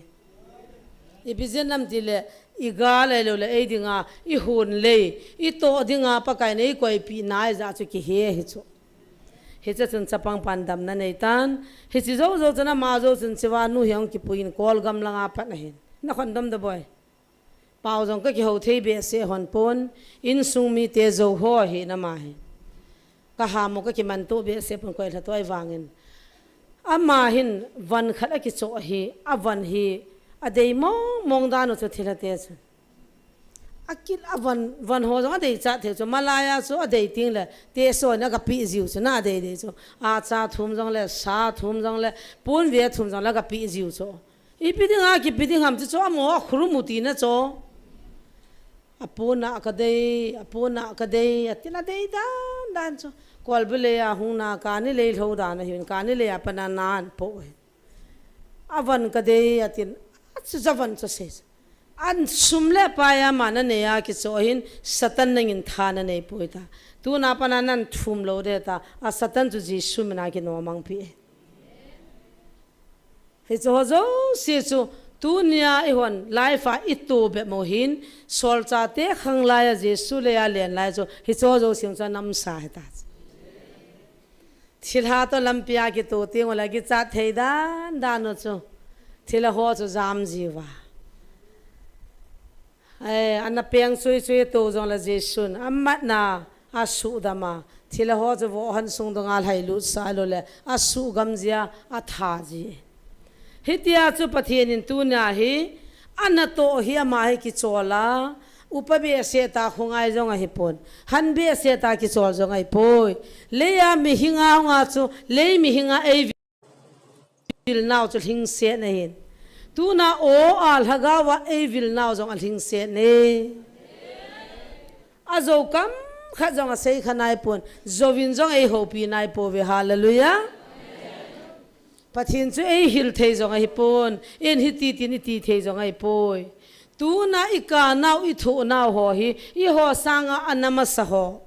Ipi jeh ham tile, igal ahilou le, ei dinga, ihon lei, itoh dinga, Pakai in eikoipeh nai jeh chu kihe hi chu. Hiche chun chapang pan damna nei tan, hiche jou jou chun ama jou chun cheva nu hi ahung kipui in Kolgam langa pat ahin. Nakhondom da boi. Pao jong kakihou thei behseh hon pon, insung mite jou ho ahi nama hi. Ka ham u ka kiman to behseh pon koi lha to ahi vangin. Ama hin van khat a kichoh hi, a van hi, a dei mong mong dan u chu thilha te chu. A kil a van, van ho jong a dei chat thei chu, malai a chu a dei ting le, te so na ka pi jiu chu na dei dei chu. A cha thum jong le, sa thum jong le, pun ve thum jong le ka pi jiu chu. Ipi ding a kipi ding ham chu chu a mo a khuru mu ti na chu. A puna ka dei, a puna ka dei, a tila dei dan dan chu. Kolbile a hung na ka ni lei lho dan a hin, ka ni lei a pana nan po he. A van ka dei, a tin, a chu ja van chu se. An sum le pai a ma na nei a kichoh hin, Satan nangin tha na nei poi ta. Tuna pana nan thum lo de ta, a Satan chu Jesu mina ki no mang pi. Hichu ho jouse chu, tunia i hon life a i to be mo hin, solchate khang lai a Jesu le a len lai chu, hichu ho jouse chu a nam sa he ta. Thilha to lampi a kito ting u le kichat thei dan dan u chu, thilha ho chu jam jiu va. Ai, ana peng chui chui to jong le Jesun, a matna, a sudam a, thilha ho chu vo han sung dong a lhai lut sa lo le, a sugam jia, a tha ji. Hitia chu Pathen in tunia hi, ana to hi ama hi kichol a, upa behseh ta khongai jong ahi pon, han behseh ta kichol jong ahi poi. Lei a mihing a hung a chu, lei mihing a ei vil nau chu lhingset na hin. Tuna o a lhagao a ei vil nau jong a lhingset ne. A jo kam khat jong a sei kha nai pon, jovin jong ei hopi nai po ve, hallelujah. Pathen chu ei hil thei jong ahi pon, in hiti tin i ti thei jong ahi poi. Tuna i ka nau i thu nau ho hi, i ho sanga a na masa ho.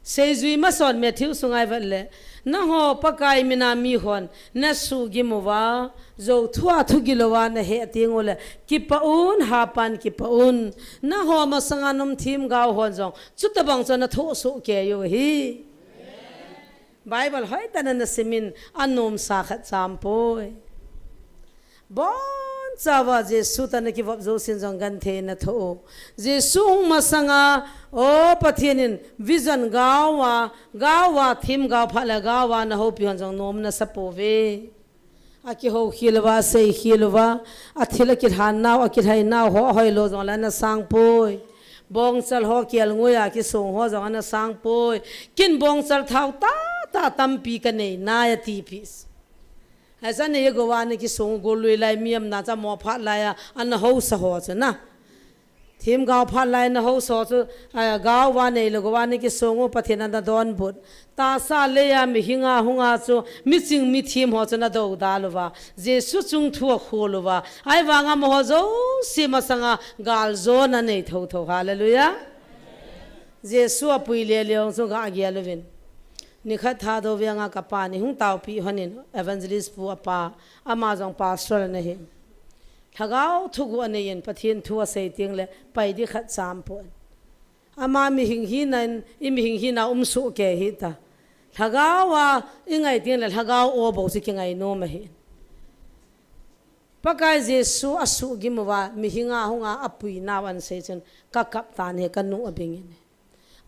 Seijui mason Matthew sungai vet le, nangho Pakai mina mi hon, na su gimu va, jo thua thu gilo va na he ting u le, kipa un, hapan kipa un. Nangho masanga nom thim gao hon jong, chuta bang cho na thu su ke yo hi. Bible hoi ta na na simin, a nom sa khat cham poi. Bon chauva Jesu ta na kivop jo sin jong gan thei na tho. Jesu hung masanga, o Pathen in vision gao a, gao a thim gao pha le gao a na hopi hon jong nom na sa po ve. A kiho khil uva, sei khil uva, a thil a kilhan nau, a kilhai nau ho, a hoi lo jong le na sang poi. Bongchal ho kial ngui a kisong ho jong ana sang poi. Kin bongchal thau ta, ta tampi ka nei nai a ti pi. Haisan nei gova ni kisong gol lui lai miam na cha mo phat lai a, ana ho sa ho chu na. Thim gao phat lai na ho so chu, a, gao va nei lo gova ni kisong u Pathen ana don but. Tasa leia mihing a hung a chu, miching mithim ho chu na do da lo va. Jesu chung thu a kho lo va. Ai vang a mo ho jouse masanga gal jo na nei tho tho. Hallelujah. Jesu a pui le le ong chu ga a gia lo vin. Nikhat Thadou veng a ka pa ni hung taupi hon in evangelist pu a pa. Ama jong pastor na hi. Lhagao thugu a nei in Pathen thu a sei ting le pai di khat cham pon. Ama mihing hina in, i mihing hina um su ke hita. Lhagao a i ngai ting le lhagao o bo si ki ngai nom ahi. Pakai Jesu a su gimu va, mihing a hung a a pui nau an sei chun, ka kap tan he ka nu a bing in.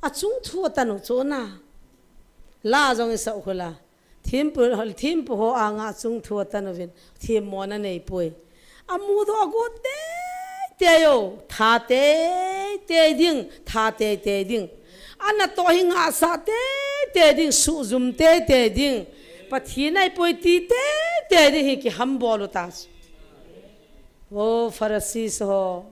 A chung thu a tanu chu na. La jong i sau khula. Thimpu, thimpu ho anga chung thu a tanu vin. Thim mo na nei pui. A mu do a gu te te yo. Tha te te ding. Tha te te ding. Ana to hi nga sa te te ding. Su zum te te ding. Pathen ai pui ti te te ding hi ki ham bol u ta. O Pharisees ho.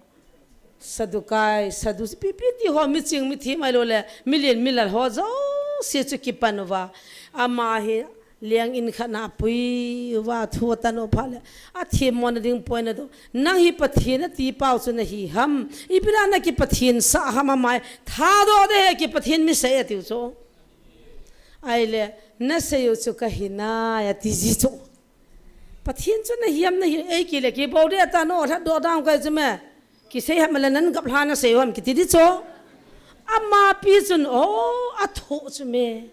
Sadukai, Sadducee, pipi ti ho, miching, mithim ai lo le, milen, milal ho, jouse chu kipan uva. Ama hi, leng in khat na pui uva, thu a tanu pha le. A thim mo na ding poi na do. Nang hi Pathen a ti pau chu na hi ham. Ipi la na ki Pathen sa ham a mai. Tha do de he ki Pathen mi sei a tiu chu. Ai le, na sei u chu ka hi nai a ti ji chu. Pathen chu na hi ham na hi, ei ki le ki bo de a ta no, lhat do dang kai chu me. Kisei ham le nan gap hla na sei u ham kiti di chu. Ama pi chun, o, a tho chu me.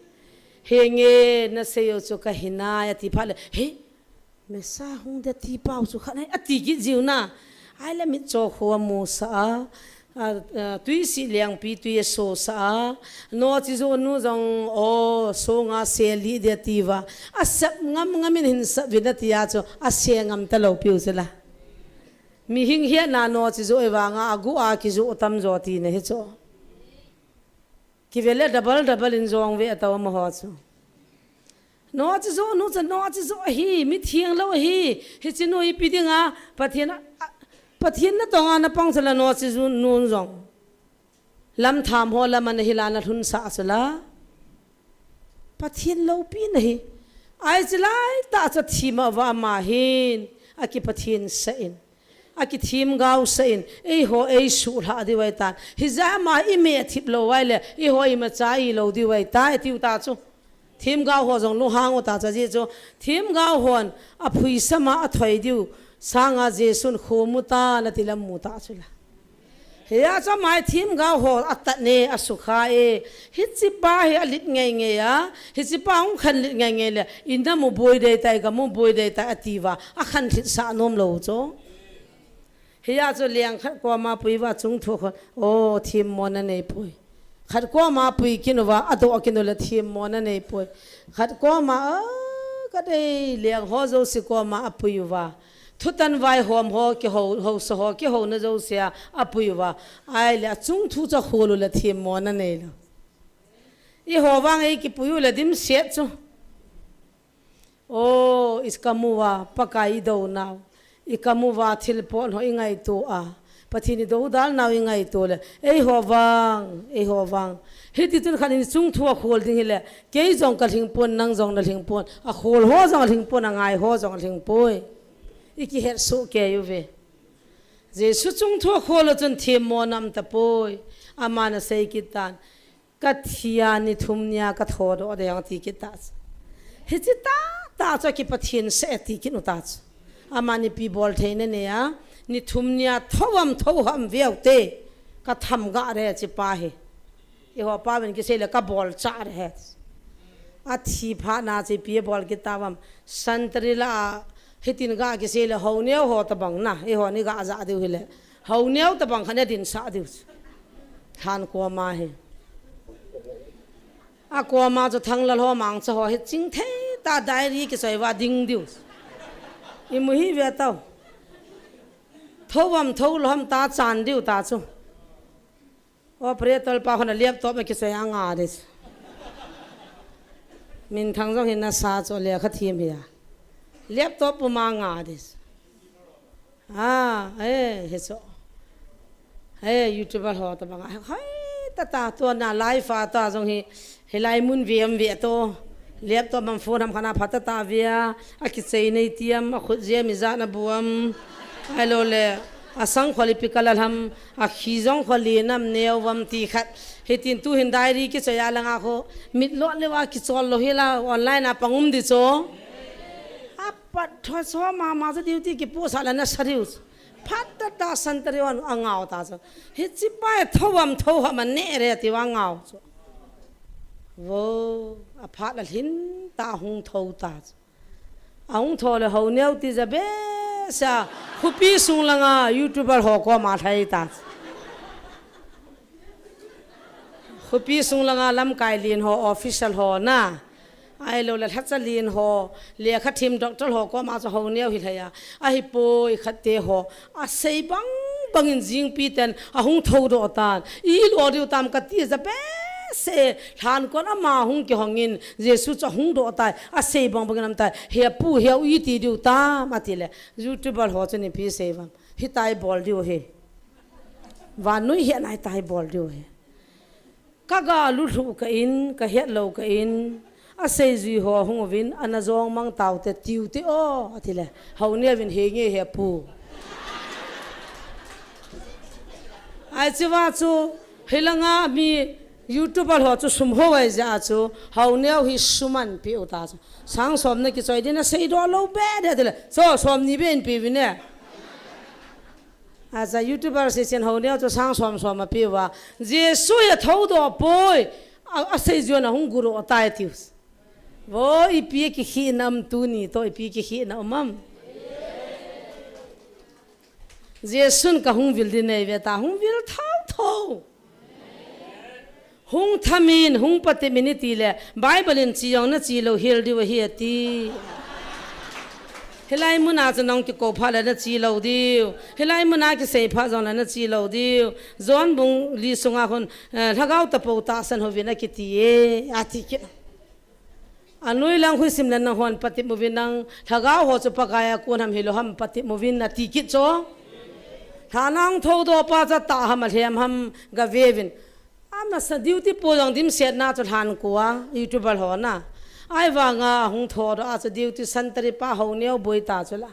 He nge na sei u chu ka hi nai a ti pha le. He, me sa hung de ti pau chu kha nai a ti ki jiu na. Ai le mit cho kho a mu sa a. A, a, tui si lengpi tui a so sa a. No chi zo nu zong o so nga se li dia ti va. A sep ngam ngam in hin sep vin a ti a chu a se ngam ta lo piu chu la. Mi hing hiat na no chi zo e vanga a gu a ki zo tam zo ti na hi chu. Ki ve le double double in zong ve a tau ma ho chu. No chi zo nu cha no chi zo hi mi thiang lo hi. Hi chi nu i pi dinga Pathian a, Pathian na tonga na pang cha la no chi zo nu zong. Lam tham ho lam an hi la na hlun sa sa la. Pathian lo pi na hi. Ai chi lai ta cha thi ma va ma hin. A ki Pathian sa in. A ki thim gau sa in. Ei ho ei su hla di vai tan. Hi za ma i me thip lo vai le. I ho i ma cha i lo di vai ta. I tiu ta chu. Thim gau ho zong lunghang u ta cha ji chu. Thim gau hon a phui sama a thoi diu. Sanga Jesun khu mu ta na ti lam mu ta chu la. Hia chu mai thim gau ho a tat ne a sukha e. Hi chi pa hi a lit ngei ngei a. Hi chi pa hung khan lit ngei ngei le. Inda mu boi dei tai ka mu boi dei tai a ti va. A khan thit sa nom lo chu. Hia chu liang khat koma pui va chung thu khon. O thim mo na nei pui. Khat koma pui kinu va a do kinu le thim mo na nei pui. Khat koma a ka dei liang ho zo si koma a pui va. Thutan vai hom ho ki ho ho so ho ki ho na zo sia a pui va. Ai le a chung thu cha kholu le thim mo na nei lo. I ho vang ei ki pui u le dim siat chu. O, i kamu va, Pakai i do nau. I kamu va, thil pon ho i ngaito a. Pathian i do dal nau i ngaito le. Ei ho vang, ei ho vang. Hiti tun khan in chung thu a khol ding hi le. Kei zong ka hling pon, nang zong na hling pon. A khol ho zong a hling pon, a ngai ho zong a hling poi. I ki het su kei u ve. Jesu chung thu a khol chun thim mo nam ta poi. Ama na sei kit tan. Ka thia ni thum nia ka tho do de ang ti kit ta chu. Hi chi ta ta chu ki Pathian se ti kit u ta chu. Ama ni pi bol thei ne ne a. Ni thum nia tho am tho ham viau te. Ka tham ga re chi pa hi. I ho pa ven ki sei le ka bol cha re he. A thi pha na chi pi bol ki ta vam. Santri la hitin ga ki sei le ho neo ho ta bang na. I ho ni ga za diu hi le. Ho neo ta bang khan e din sa diu. Than ko ma hi. A koma chu thang la lho mang cha ho hi ching thei ta diary ki soi va ding diu. I mu hi ve tau. Tho vam tho lhom ta chan diu ta chu. Operator pa hon a laptop a ki soi a nga dis. Min thang zong hin na sa chu le kha thim hi a. Laptop pu ma nga dis. A, eh, hi chu. Eh, YouTuber ho ta banga. Hoi, ta ta to na live a ta zong hi. Hi lai mun viam via to. Laptop mam phone ham khana pha ta ta via. A ki chei nei tiam, a khut zia mi za na buam. Ai lo le. A sang kholi pi kala ham. A khi zong kholi nam neo vam ti khat. Hi tin tu hin diary ki chei a langa kho. Mit lot le wa ki chol lo hi la online a pangum di cho. A pat tho so ma ma za duty ki pu sa la na sa diu. Phat ta ta santri on a ngau ta chu. Hi chi pa e tho am tho ham a ne re ti va ngau chu. Vo, a phat la lhin ta hung tho ta chu. A hung tho le ho neo ti za be sa khupi sung langa YouTuber ho ko ma thai ta chu. Khupi sung langa lamkai lin ho official ho na. Ai lo le lhacha lin ho, lekha thim doctor ho koma chu ho neo hi lhai a. A hi poi khat te ho. A sei bang bang in jing pi ten a hung tho do tan. I lo diu tam ka ti za be se hlan kon ama hung ki hong in Jesu chu a hung do tai. A sei bang bang in am tai. He pu he u i ti diu tam a ti le. YouTuber ho chu ni pi sei vam. Hi tai bol diu he. Van nui he nai tai bol diu he. Ka ga lu hlu ka in, ka het lo ka in, a sei zui ho hung uvin, a na zong mang tau te tiu te o, a ti le, ho neo vin he nge he pu. Ai chi va chu, hi langa mi YouTuber ho chu sum ho ai za chu, ho neo hi suman pi u ta chu. Sang som na ki choi din a sei do lo be de ti le, so som ni be in pi vin e. A za YouTuber se chen ho neo chu sang som som a pi va. Jesu ya tho do poi. A, a sei zion a hung guro tai tiu. Vo i pi ki khi nam tu ni to i pi ki khi na umam. Jesun ka hung vil din nei ve ta hung vil thau Hung thamin, hung patepmin itile, Bible in che jong nache lou hel diu ahi ati. Hilai muna chu nahung kikou phat le nache lou diu. Hilai muna kisei phat jongle nache lou diu. John bung li sunga khun, eh, lhagao tapou tahsan uvin akiti e, ati kit. Anoi lang khu isim le nanghon patep uvin nang, lhagao ho chu Pakai a kon ham hilou ham patep uvin ati kit chu. Lha nahung thoudoh pa chu atah ham alhem ham gave uvin. Amasa duty po jong dimsetna chu lhan ko a, YouTuber ho na. Ahivanga hung thoudoh a chu duty santri pa ho neo boi ta chu la.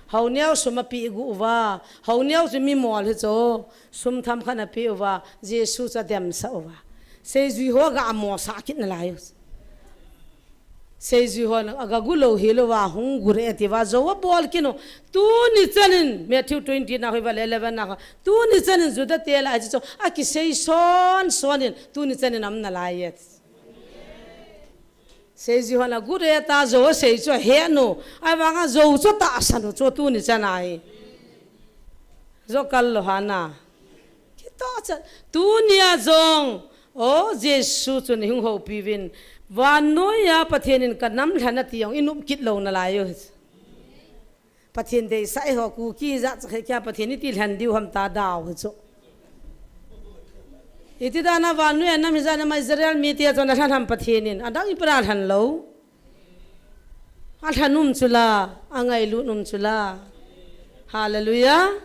Ho neo sum apeh gu uva, ho neo chu mi mol hi chu, sum themkhat apeh uva, Jesu chu ademsah uva. Seijui ho ga amosah kit nalai u. Seijui hon aga gu lou hilou va hung gu re ati uva, jou abol kit u. Tuni chanin, Matthew twenty na khu ivet le eleven na khu. Tuni chanin Juda te lah a chu, akisei son sonin, tuni chanin aum nalai e. Seijui hon agu re ta jou asei chu ahet u. Ahivanga jou chu atahsan u chu tuni chan ahi. Jou kal lou hana. Kitoh chan. Tunia jong, o Jesu chun ihung houpi uvin. Vannoiya Pathen in kanam lhen ati jong inop kit lou nalai u. Pathen deisah eiho Kuki jat cha khe kia Pathen iti lhen diu ham ta dau hi chu. Iti dana vannoiya nam hijat nama Israel mite chu ana lhen ham Pathen in. Adang ipi a lhen lou. Alhen um chu la, angailut um chu la. Hallelujah.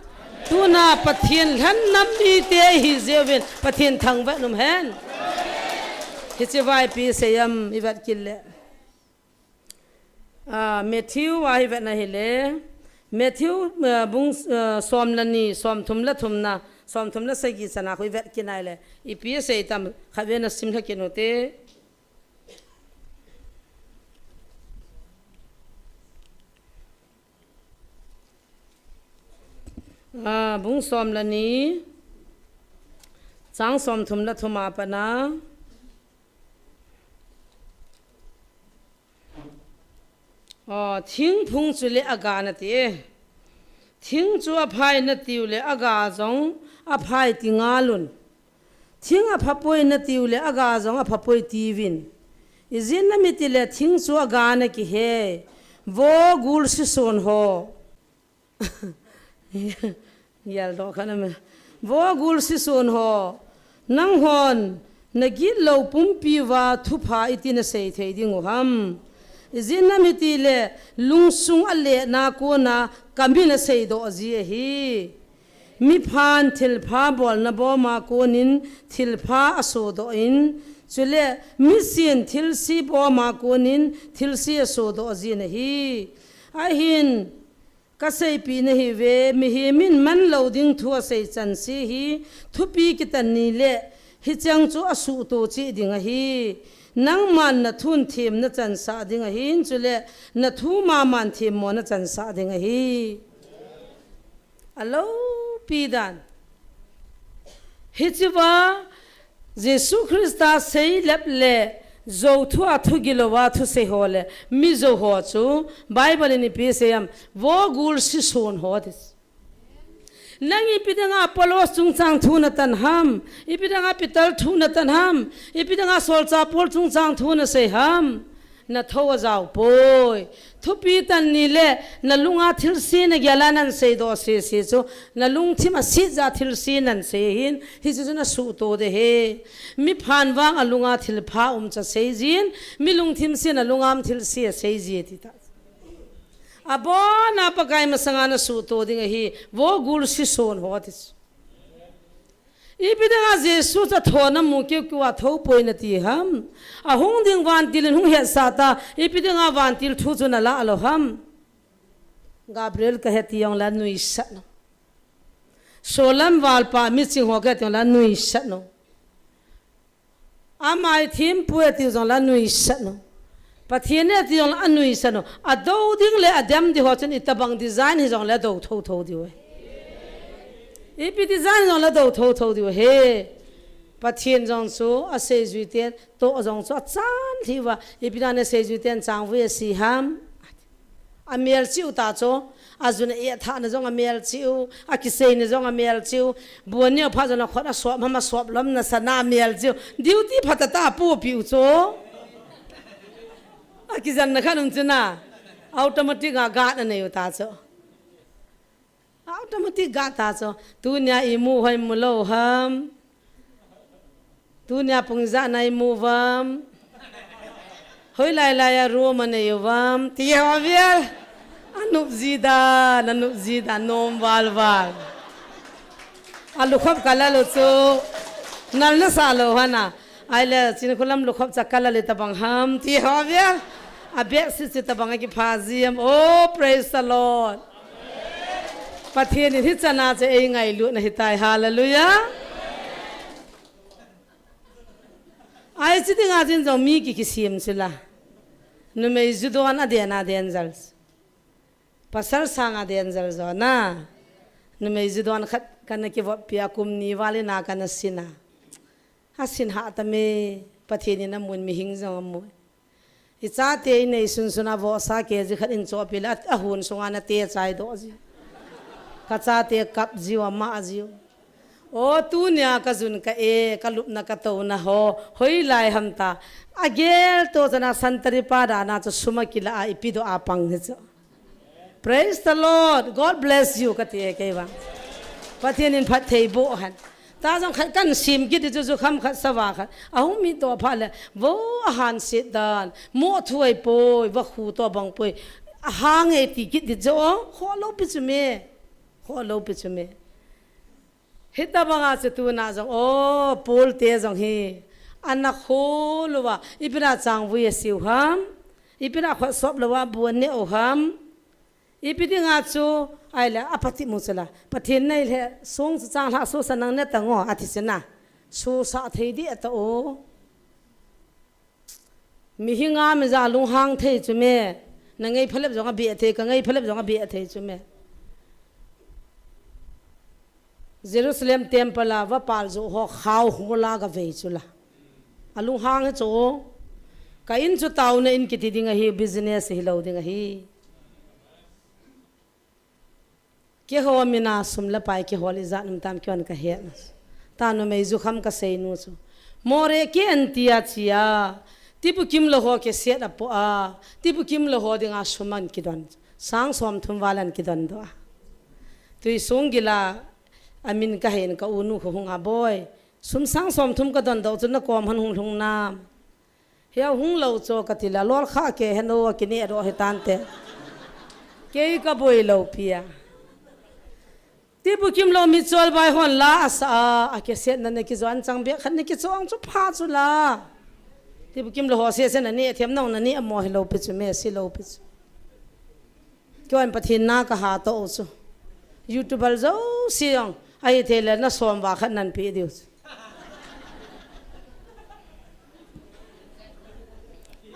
Tuna Pathen lhen nam mite ihi jeh uvin Pathen thangvah in um hen. Hiche va ipi asei em ivet kit le. Ah, Matthew a ivet na hile. Matthew, ah, bung, ah, som le ni, som thum le thum na, som thum le sagi chan a khu ivet kit na hile. Ipi asei tam khatvei na sim lha kit u te. Ah, bung som le ni, chang som thum le thum a pat na. Aw, thingphung chu le aga nati e. Thing chu aphai natiu le aga jong aphai ti ngal un. Thing aphapoi natiu le aga jong aphapoi tiuvin. Ijeh inem itile thing chu aga na kihe. Vo gul sison ho. Yal doh kha na me. Vo gul sison ho. Nanghon, nagitlou pumpi uva thupha iti nasei thei ding u ham. Ijeh inem itile, lungsung aletna kona kamin asei doh ji ahi. Miphan thilpha bolna boma konin thilpha asodoh in, chule misin thilse boma konin thilse asodoh jin ahi. Ahin, kaseipeh nahiuve, mihem in manlou ding thu asei chanse hi, thupi kitan nile, hicheng chu asuhto cheh ding ahi. Nangman nathun them nachansah ding ahin, chule nathu maman themmo nachansah ding ahi. Aloupi dan. Hichea Jesu Christa seilep le jou thua thugilouva thusei ho le mijou ho chu Bible in ipi asei em, vo gul sison ho ati. Nang ipi dinga Apollos chungchang thu natan ham, ipi dinga Peter thu natan ham, ipi dinga solchah Paul chungchang thu nasei ham. Natho ajao poi. Thupi tan nile, nalunga thilse nagel a nasei doh sese chu, nalungthim aset jeh a thilse nasei ahin, hiche chu nasuhto ding ahi. Miphan vang alunga thilpha umcha seijin, mi lungthim sen alunga um thilse aseiji ati ta. Abona Pakai masanga nasuhto ding ahi, vo gul sison ho ati chu. Ipi dinga Jesu chu athona mu keukeu a thopoi nati ham. Ahung ding vantil in hung hetsah ta, ipi dinga vantil thu chu nalah lou ham. Gabriel kahe ti jongle anuisat u. Solam valpa miching ho kahe ti jongle anuisat u. Ama ithempui ati jongle anuisat u. Pathen e ati jongle anuisat u. Adou ding le adem ding ho chun itobang design hijongle adou thotho diu ahi. Ipi design jongle adou thotho diu ahi. Pathen jong chu aseijui ten toh jong chu achan lheh uva. Ipi dinga naseijui ten changvui ase ham. Amel chiu ta chu. Ajun a e thana jong amel chiu. Akiseina jong amel chiu. Buan neo pha jong akhut asop, hama sop lom na sana amel chiu. Duty pha tata pupiu chu. Akijanna khat um chu na. Automatic a guard anei u ta chu. Automatic guard ta chu. Tunia imu hoi mu lou ham. Tunia pung ijat na imu uvam. Hoilai lai a room anei uvam. Ti ho vel. Anop ji dan, anop ji dan, nom val val. Alukhop ka lal u chu. Nal nasa lou hana. Ahile, Chinkholam lukhop cha ka lal u tabang ham. Ti ho vel. A bedsheet chu tabang akipha ji ham. Oh, praise the Lord. Pathen in hichan a chu eingailutna ahitai. Hallelujah. Ahi, hiche dinga chun jong mi ki, kisem chu la. Numei ju don a den a danger. Pasal sang a danger jo na. Numei ju don khat kana kivop pia, kum ni val in a kana sin a. Asin ha ta me, Pathen in amun, mihing jong amun. I chate inei sunsun a vohsa kg khat in chohpeh le, a, ahun sunga na te chai doh ji. Ka chate kap jiu, ama jiu. O, tunia ka jun ka e, ka lupna ka touna ho, hoilai ham ta. Agel to chana santari pa dana chu sum akila a ipi doh a pang hi chu. Praise the Lord. God bless you, kati e kei vang. Pathen in phatthei boh hen. Ta jong khat kan sem kit di chu, jukham khat, sava khat. Ahung mit doh phat le, vo ahan set dan. Mo thu ahipoi, vakhu to bang poi. Ahang e ti kit di chu, khoh lou pi chu me. Khoh lou pi chu me. Hitabanga chu tuna jong, o, Paul te jong hi. Ana khoh lou va. Ipi na chang vui asiu ham. Ipi na khut sop lou va, bu aneh u ham. Ipi dinga chu, ahile, apati mu chu la. Pathen nei le, song chu changlhah sosa nang ne ta ngo, ati chu na. Sosa thei di ata o. Mihing a mi ja lunghang thei chu me. Na ngei phalep jong abeh thei, ka ngei phalep jong abeh thei chu me. Jerusalem temple a vapal jo ho khao hung la ga vei chu la. Alunghang hi chu. Ka in chu taona in kiti ding ahi, business hilou ding ahi. Keiho mina sum le pai kihol ijat um tam kihon ka het na. Ta numei jukham ka sei nu chu. More ke an tia chia. Tipu kim lo ho ke set apo a. Tipu kim lo ho dinga sum an kidon. Sang som thum val an kidon doh a. Tui sung gila amin ka hein ka u nu khu hung a boi. Sum sang som thum ka don doh chu na kom han hung lhung nam. Hiau hung lou chu kati la, lol kha ke hen o, kine ro he tante. Kei ka boi lou pia. Tipu kim lo mi chol bai hon la asa a, a ke set na ne ki jon chang bek khat ne ki chong chu pha chu la. Tipu kim lo ho se se na ne them nong na ne mo he lou pi chu me si lou pi chu. Keiman Pathen na ka ha to u chu. YouTuber jouse jong. Ahi thei le na som va khat nan pe diu chu.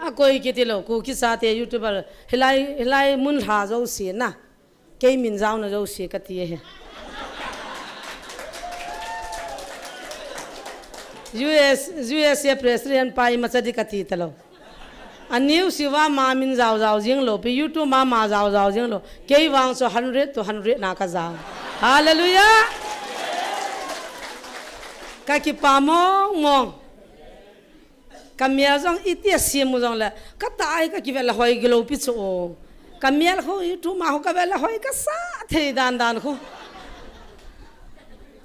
Akoi kiti lo, Kuki chate YouTuber. Hilai, hilai mun lha jouse na. Kei min jaona jouse kati e he. U S, U S A President pa imacha di kati ta lo. A news a ma min jao jao jing lou, pi YouTube ma ma jao jao jing lou. Kei vang chu hundred to hundred na ka jao. Hallelujah! Ka kipa mong mong. Ka mial jong iti a siam u jong le. Ka ta ai ka kivel a hoi gilou pi chu o. Ka mial khu YouTube ma khu ka vel a hoi ka sa thei dan dan khu.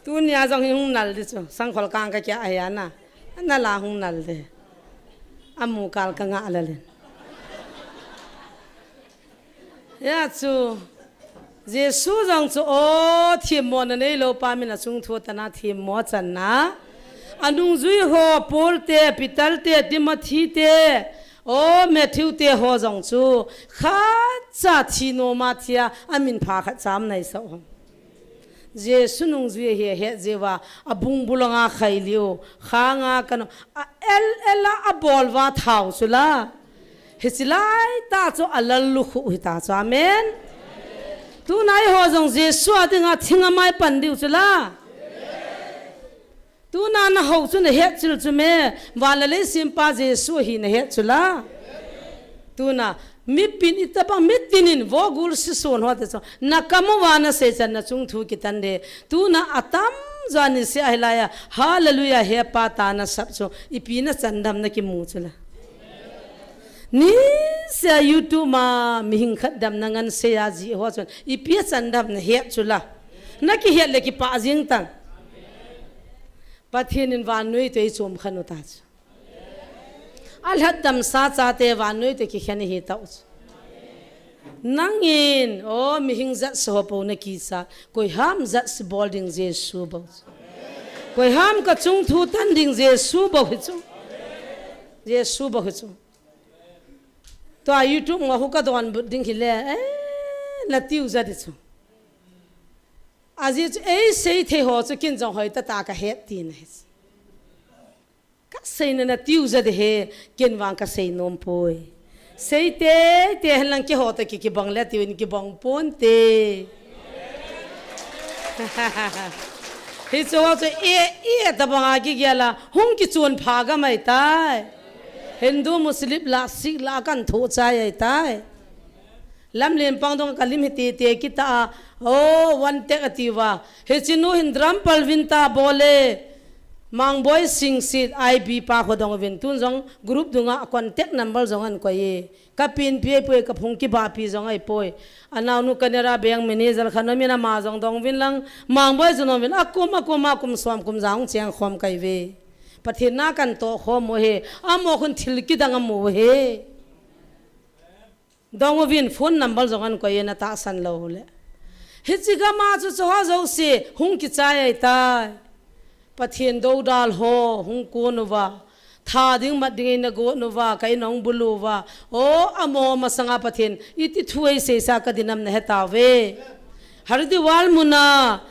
Tunia jong hi hung nal di chu. Sangkhol kang ka kia ai ana. Ana la hung nal de. Amu kal ka nga la len. Ya chu. Jesu jong chu o themmo na nei lou pa min a chung thu tana themmo channa. Anung jui ho Paul te, Peter te, Timothy te, o Matthew te ho jong chu. Khat cha thi nom a thia, amin pha khat cham nai sa hon. Jesu nungjui ahi ahet jeh uva, abung bulanga khai liu, khanga kano, a el el a abol uva thao chu la. Hichi lai ta chu alal lukhu hi ta chu. Amen. Tuna eiho jong Jesu a dinga thing a mai pan diu chu la. Tuna na ho chu na het chil chu me, van le lei simpa Jesu hi na het chu la. Tuna Mipin itobang, mitin in vogul sison ho te chu. Na kamu va na sei chan na chung thu kitan de. Tuna atam jo ni se ahi laiya. Hallelujah, he pa ta na sap chu. Ipi na chandam na kimu chu la. Ni se YouTube ma mihing khat dam na ngan se ya ji ho chun. Ipi chandam na he chu la. Na kihet le kipa jing tang. Pathen in vannoi te i chom khan u ta chu. A lhatdam sa chate vannoi te kikhen hi tau chu. Nangin, o, mihing jat se ho po na kicha. Koi ham jat se bol ding Jesu bou chu. Koi ham ka chung thu tan ding Jesu bou hi chu. Jesu bou hi chu. Tua YouTube ma hu ka donbut ding hi le, eh, na tiu ja di chu. Aji chu, ei sei thei ho chu kin jong hoi ta ta ka het ti na hi chu. Ka seina na tiu ja de he, ken vang ka sei nom poi. Sei te, te hen lang ke ho ta ki, kibang le tiu in kibang pon te. Hi chu ho chu e, e ta bang a ki gel a, hung kichun pha ga mai tai. Hindu Muslim la Sikh la kan tho chai ai tai. Lamlen pang dong ka lim hi ti ti kita a. Oh, one tek ati va. Hi chinu hin drum pal vin ta bole. Mangboi Singsit I B pa kho dong vin tun jong group dunga contact number jong an koi e. Ka pin pi ai poi ka phung kiba pi jong ai poi. Anaunu Canara Bank manager khan nom in ama jong dong vin lang. Mangboi jong nom vin akum akum akum som kum jang cheng khom kai ve. Pathen na kan to khom mo he. Amo khun thil kidang amo he. Dong uvin phone number jong an koi e na tahsan lou le. Hichi gama chu chu ho jouse hung kichai ai tai. Pathen dodal ho hung kon uva. Tha ding mat ding in na gon uva, ka in hung bulu uva. O, amo masanga Pathen iti thu ei seisa ka dinam na he tauve. Hardwar muna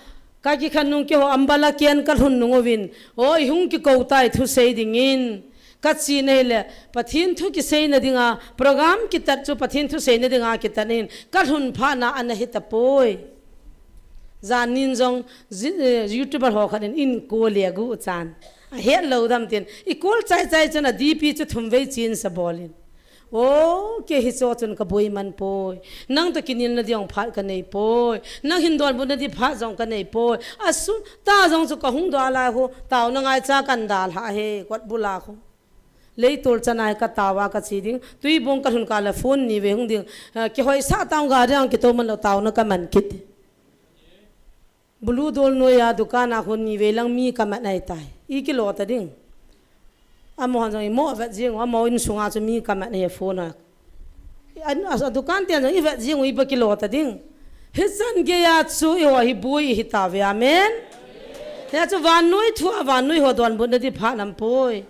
ka kikhen nung keiho ambala ken ka lhun nung uvin. O, i hung kikou tai thu sei dingin. Ka chi na hile, Pathen thu kiseina dinga, program kitat chu Pathen thu seina dinga kitat in, ka lhun phat na ana hi tapoi. Jan nin jong, zi-, eh, YouTuber ho khat in, in ko le gu chan. A het lou dam tin, i kol chai chai chun a D P chu thum vei chin sa bol in. O, kei hi cho chun ka boi man poi. Nang to kinil na diong phat ka nei poi. Nang hin donbut na di phat jong ka nei poi. A su, ta jong chu ka hung dal a hu, tau na ngai cha kan dal ha he, kot bula khu. Leitol chanai ka tau a ka chi ding. Tuibong ka lhun ka le phone ni ve hung ding. Ah, kihoi sa tau ga ding kito man lo tau na ka man kit. Bulu dol noi a dukan a khun ni ve lang mi ka man ai tai. I kilo ta ding. Amo han jong i mo vet jing, amo in sunga chu mi ka man he phone a. An, a, a dukan tian jong i vet jing, i ba kilo ta ding. Hi chan gei a chu i ho hi bui hi ta ve, amen. Hia chu vannoi thu a vannoi ho donbut na di phat nam poi.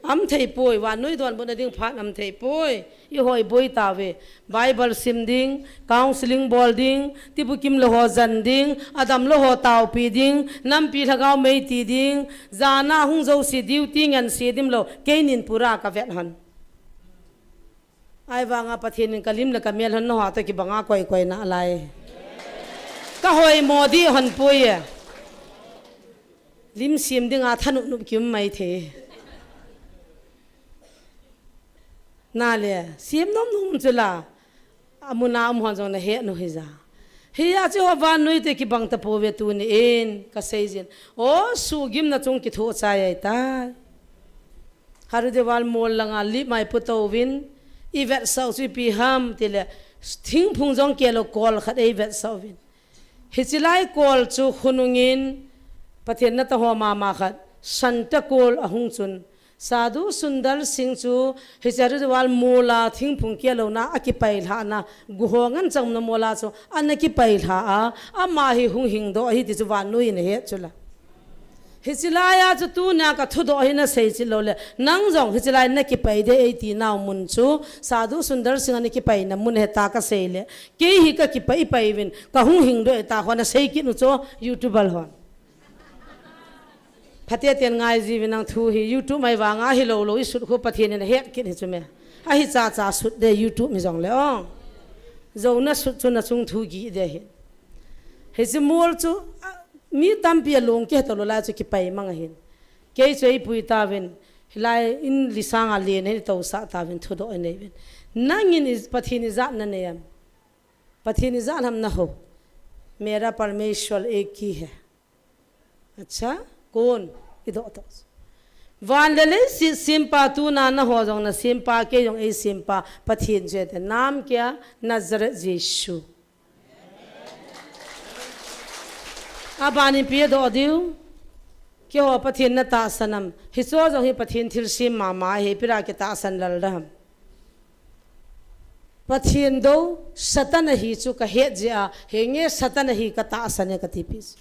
Am thei poi, vannoi donbut na ding phat nam thei poi. I ho i bui ta ve. Bible sim ding, counseling bol ding, tibukim le ho jan ding, adam le ho taupi ding, nampi lhagao mei ti ding, jana hung jo si diu ti ngan si dim lo, kei nin pura ka vet hon. Ai vanga Pathen in ka lim le ka mel hon no ha to kibanga koi koi na lai. Ka hoi mo di hon poi e. Lim sim dinga thanup nup kim mai the. Na le, sim nom nom chu la. Amuna um hon jong na he no hi ja. Hi a chi ho vannoi te kibang ta po ve tu ni in ka sei jin. O su gim na chung kitho chai ai tai. Haru de wal mol langa lip mai pu to vin. I vet sau chu pi ham ti le. Thingphung jong ke lo kol khat ei vet sau vin. Hichi lai kol chu khunungin Pathen na ta ho mama khat Santa kol ahung chun Sadhu Sundar Singh chu hichi Haridwar mola thingphung kia lona a kipai lha na guhongan chang na mola chu ana kipai lha a ama hi hung hing do hi ti chu vannoi in he chu la. Hichi lai a chu tuna ka thudoh hi na sei chi lo le, nang jong hichi lai na kipai de ei ti nau mun chu, Sadhu Sundar Singh ana kipai na mun he ta ka sei le, kei hi ka kipai pai vin, ka hung hing do e ta hon a sei kit nu chu, YouTuber hon. Phate ten ngai ji vin nang thu hi, YouTube mai vanga hi lo lo i sut khu Pathen in a het kit hi chu me. A hi cha cha sut de YouTube mi jong le ong. Zo na sut chu na chung thu gi de hi. Hichi mol chu, a, Mi tampi a lung ke to lo lai chu kipai mang ahin. Kei chu ei pui ta vin, hilai in lisang a len ei to sa ta vin thudoh ei nei vin. Nangin i-, Pathen ijat nanei em? Pathen ijat ham nahou? मेरा परमेश्वर एक ही है. अच्छा, कौन? Idoh toh. Van le leiset sempa, tuna nangho jong nasempa, kei jong eisempa Pathen chu ahi. नाम क्या? नज़रेत यीशु. Abanin ipi adoh diu? Keiho Pathen natahsan am? Hicheho jong hi Pathen thilsem mama ahi, ipi dinga kitahsan lel dem? Pathen dou, Satan ahi chu kahet jeh a, henge Satan ahi katahsan e katipi chu.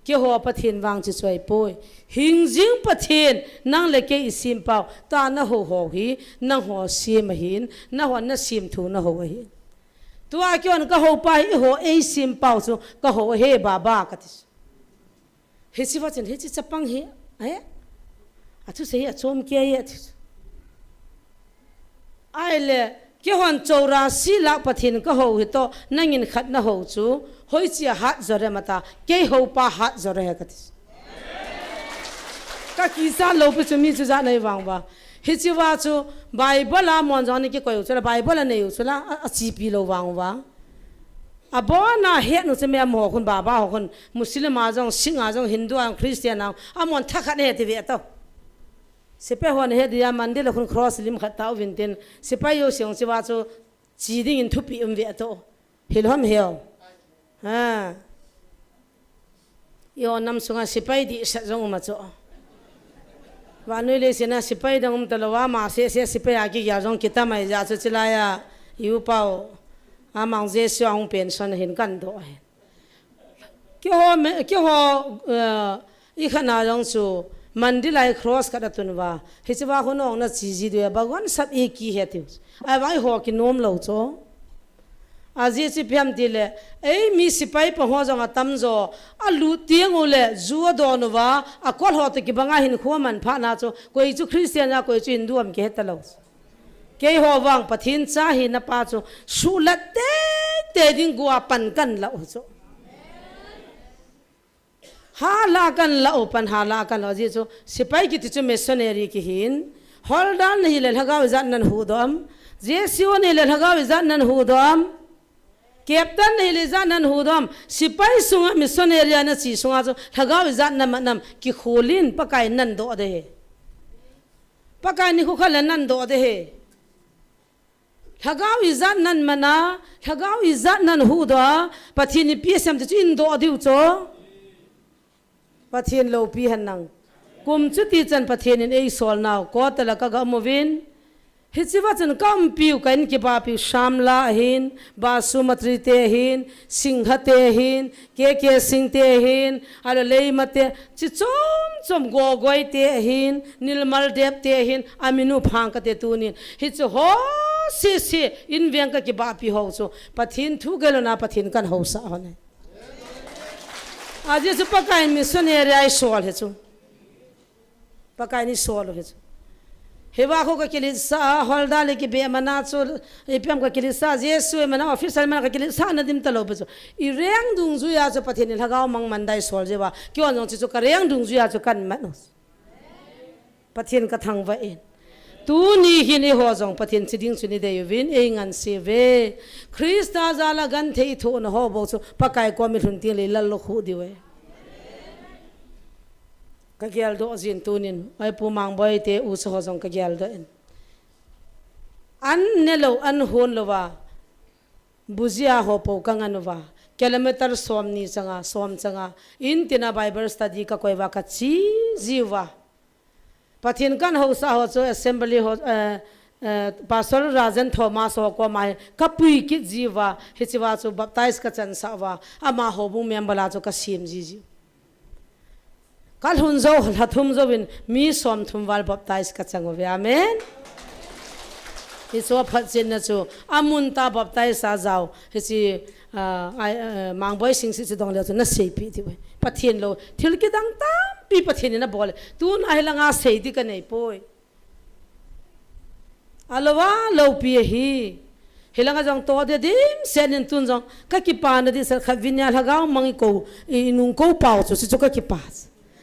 Keiho Pathen vang chu chu ahipoi. Hingjing Pathen, nang le kei isempau, tuna nahou ho hi, nangho sem ahin, nangho nasemthu nahou ahin. Tua keihon kahoupa hi eiho eisempau chu kahou ahi Baba kati chu. Hiche va chun, hiche chapang hi, eh? Athusei hi achom kei e, ati chu. Ahile, keihon chorasi lakh Pathen kahou hitoh, nangin khat nahou chu, hoiche a hatjo dem ati, kei houpa hatjo ahi kati chu. Kakichat lou pi chu mi chu jat nei vang uva. Hiche va chu Bible a mon jong ana kikoi u chula, Bible anei u chula, a, achepi lou vang uva. Abona het u chu mi amaho khun, Baba ho khun, Muslim a jong, Sikh a jong, Hindu a jong, Christian a jong, amon thakhat ahi ti ve tao. Sepai hon ahet dia, mandir a khun cross lim khat tauvin tin, sepai jouse jong hiche va chu che dingin thupeh um ve tao. Hilou ham heo. Ha. Eiho nam sunga sepai dehset jong um a chu. Vannoi leiset a sepai dang um talou a, ama sese sepai a kigel jong kitam ahi jeh chu chulai a i upau. Amang Jesu ahung pension ahin kadoh ahi. Keiho me, keiho, eh, ikhat na jong chu mandir lai cross khat atun uva. Hiche va khun ong nache ji diu, भगवान सब एक ही है tiu. Ahivang eiho kinom lou chu. Ajeh chu ipi ham tile, eimi sepai pa ho jong atamjo, alut teng uleh, ju adon uva, akol ho toh kibanga hinkho aman phat na chu, koi chu Christian a, koi chu Hindu ham kihe talou. Keiho vang Pathen cha hina pa chu, suhlat teitei ding gua pan kalah u chu. Hala kalah u, pan hala kalah u, ajeh chu, sepai kiti chu missionary kihin, hawlder nahile lhagao ijat nahuhdoh am, J C O nahile lhagao ijat nahuhdoh am, captain nahile ijat nahuhdoh am, sepai sunga missionary a nache sunga chu, lhagao ijat naman am, kikholin Pakai nadoh ding ahi. Pakai nikho khat le nadoh ding ahi. Lhagao ijat naman a, lhagao ijat nahuhdoh a, Pathen in ipi asem ti chu nadoh diu chu. Pathen loupi hen lang. Kum chuti chan Pathen in eisol nau, Kolkata la kaga um uvin. Hiche va chun kaumpiu, ka in kibahpiu Shyamlal ahin, Basu Mistry te ahin, Singha te ahin, K K Singh te ahin, ahilou le Leima te, chi chom chom Gogoi te ahin, Nilmal Deb te ahin, amin u phang kate tunin. Hiche ho sese, in veng kakibahpi ho chu, Pathen thu gel louna Pathen kahin hausah ho ahi. Ajeh chu Pakai in missionary a eisol ahi chu. Pakai in eisol u ahi chu. Hiva khu kakiletsah a, hawlder le kibeh man a chu, ipi ham kakiletsah, Jesu iman a, officer iman a kakiletsah na dim talou pi chu. Ireng dungjuia chu Pathen in lhagao mang man ding eisol jiuva. Keihon jong chu chu kareng dungjuia chu kaman u. Pathen kathangvah in. Tuni hin eiho jong Pathen che ding chu eidei uvin, eingansei uve. Christa jal a genthei thohna ho bou chu Pakai kom ilhun tengle ilal lou khu diu ahi. Kageldoh jin tunin, oi Pu Mangboi te u sa ho jong kageldoh in. An nelou, an hon louva, bujia ho pou kangan uva, kilometer somni changa, som changa, in tina Bible study kakoi uva, kache jiuva. Pathen kahin hausah ho chu assembly ho, eh, eh, Pastor Rajan Thomas ho koma hi kapui kit jiuva, hichea chu baptize kachansah uva, ama houbung member a chu kasem jijiu. Kalhun jou, lha thum jouvin mi somthum val baptize kachang uve. Amen. Hichu aphatchetna chu, amun tah baptize a jao, hiche, ah, ai, ah, Mangboi Singsit chu dong leu chun naseipeh diu ahi. Pathen lou, thil kidang tampi Pathen in abol e. Tuna hilanga sei ding kanei poi. Alou a, loupi ahi. Hilanga jong toh ding dimset in tun jong kakipana ding sel khat vin a lhagao mang eikou, i, inung kou pau chu, chuchu kakipa.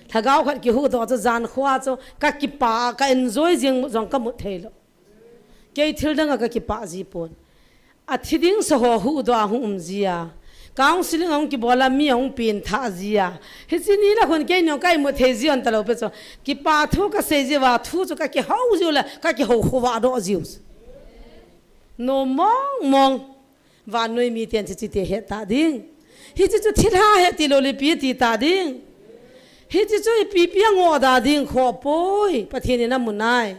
Lhagao khat kihuhdoh chu jan khoa chu kakipa, ka enjoy jing jong kamut thei lou. Kei thil dang a ka kipah ji pon. A thi ding sa ho hu do a hung um ji a. Counseling a hung kibol a mi a hung pin tha ji a. Hichi ni la khun kei nong kai mo thei ji on ta lo pe cho. Kipah thu ka sei ji va thu chu ka kihou ji u la ka kihou kho va do ji u. No mong mong. Vannoi mi ten chi chi te he ta ding. Hichi chu thilha he ti lo le pi ti ta ding. Hichi chu ipi pi a ngo da ding kho poi. Pathian in a mu nai.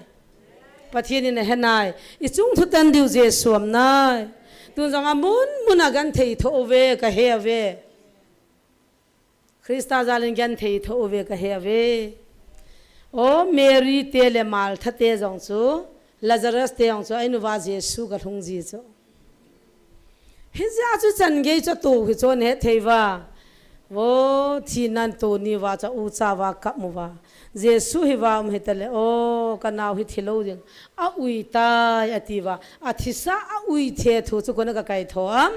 Pathian in a he nai. I chung thu tan diu Jesu am nai. Tun jong a mun mun a gan thei tho ve ka he ve. Krista jal in gan thei tho ve ka he ve. O Mary te le Martha te jong chu, Lazarus te jong chu, a in uva Jesu ka lhung ji chu. Hijeh a chu chan gei chu tu hi chon he thei va. Vo thi nan tu ni va cha u cha va kap mu va. Jesu hi va um hi ta le. O ka nau hi thi lo ding. A ui tai a ti va. A thi sa a ui the thu chu kona ka kai tho am.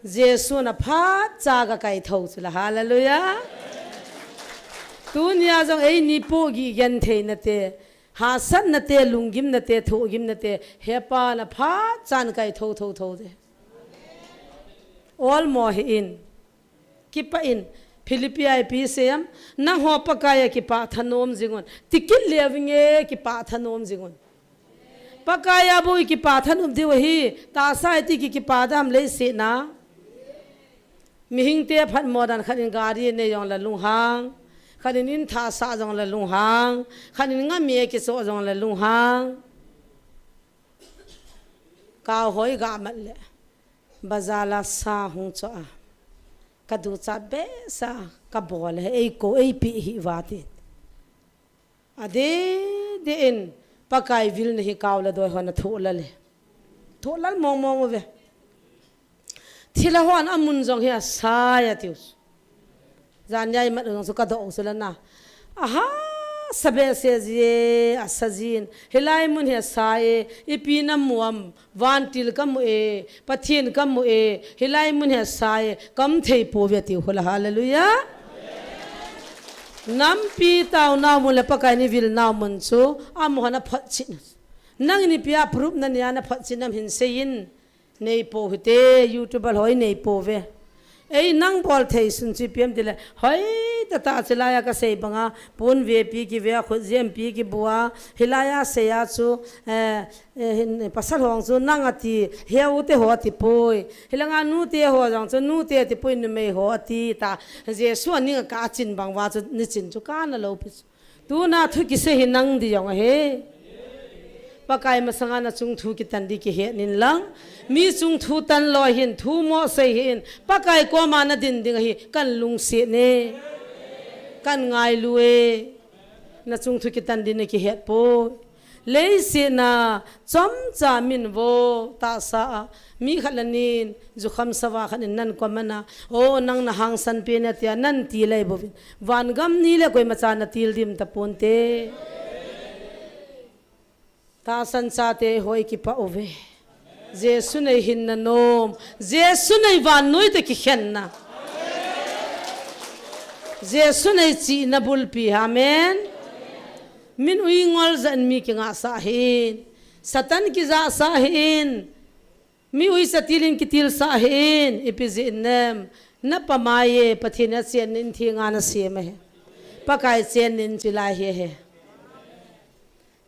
Jesu na phat cha ka kai tho chu la. Hallelujah. Tunia jong ei ni po gi gen thei na te. Hahsatna te, lunggimna te, thohgimna te, hepa na phat chan kai tho, tho, tho te. Ol mo hi in. Kipah in. Philippi a ipi seiyam. Nangho Pakai a kipah thanom jingun. Tikit le vinge kipah thanom jingun. Pakai a bou i kipah thanom diu ahi. Tahsa iti ki kipah dam lei se na. Mihing te phat mo dan khat in gari nei jong la lunghang, khat in in thah sah jong la lunghang, khat in ngam e kiso jong la lunghang. Kau hoi ga mat le, bazar la sa hung cho a, ka du cha be sa ka bol he, ei ko ei pi hi va ti. A de, de in, Pakai vil na hi kau la doi hon a thoh la le. Thoh lal mong mong ve. Thila hon a mun jong hi a sai a tiu. Jan yai mat jong su ka do su la na. Aha, sabe se ji e, a sa jin. Hilai mun hi a sai e, ipi na muam. Vantil ka mu e, Pathian ka mu e, hilai mun hi a sai e, kam thei po ve tiu hula, hallelujah. Nampi tau nau mun le Pakai ni vil nau mun chu, a mu hana phat chin. Nang ni pia proof na nia na phat chin nam hin sei in, nei po hite, YouTuber hoi nei po ve. Ei nang bol thei sun chi piam ti le, hoi ta ta chi lai a ka sei banga, pon ve pi ki ve a, khut jem pi ki bua, hilai a sei a chu, eh, eh, hin, pasal hong chu nang a ti, heu te ho a ti poi. Hilanga nu te ho jong chu nu te a ti poi, numei ho a ti ta. Jesu a ning a ka chin bang va chu ni chin chu ka na lo pi chu. Tuna thu kisei hi nang di jong ahi. Pakai masanga na chung thu kitan di kihet nin lang. Mi chung thu tan loi hin thu mo sei hin. Pakai koma na din ding ahi kan lungset ne. Kan ngailu e. Na chung thu kitan di na kihet po. Leiset na chomcha min vo tahsa a. Mi khat la nin, jukham sava khat in nan comment a, o, nang na hangsan pen a tia, nan ti lei bovin. Vangam ni le koima cha na til dim ta ponte. Tahsan chate hoi kipah uve. Jesu nei hinna nom. Jesu nei vannoi te kikhenna. Jesu nei chihna bulpi. Amen. Min ui ngol jan mi kingah sah hin. Satan kijah sah hin. Mi uisa tilin kitilsah hin, ipi jeh inem, na pamai e, Pathen a chen nin thi nga na sem ahi. Pakai chen nin chilai hi ahi.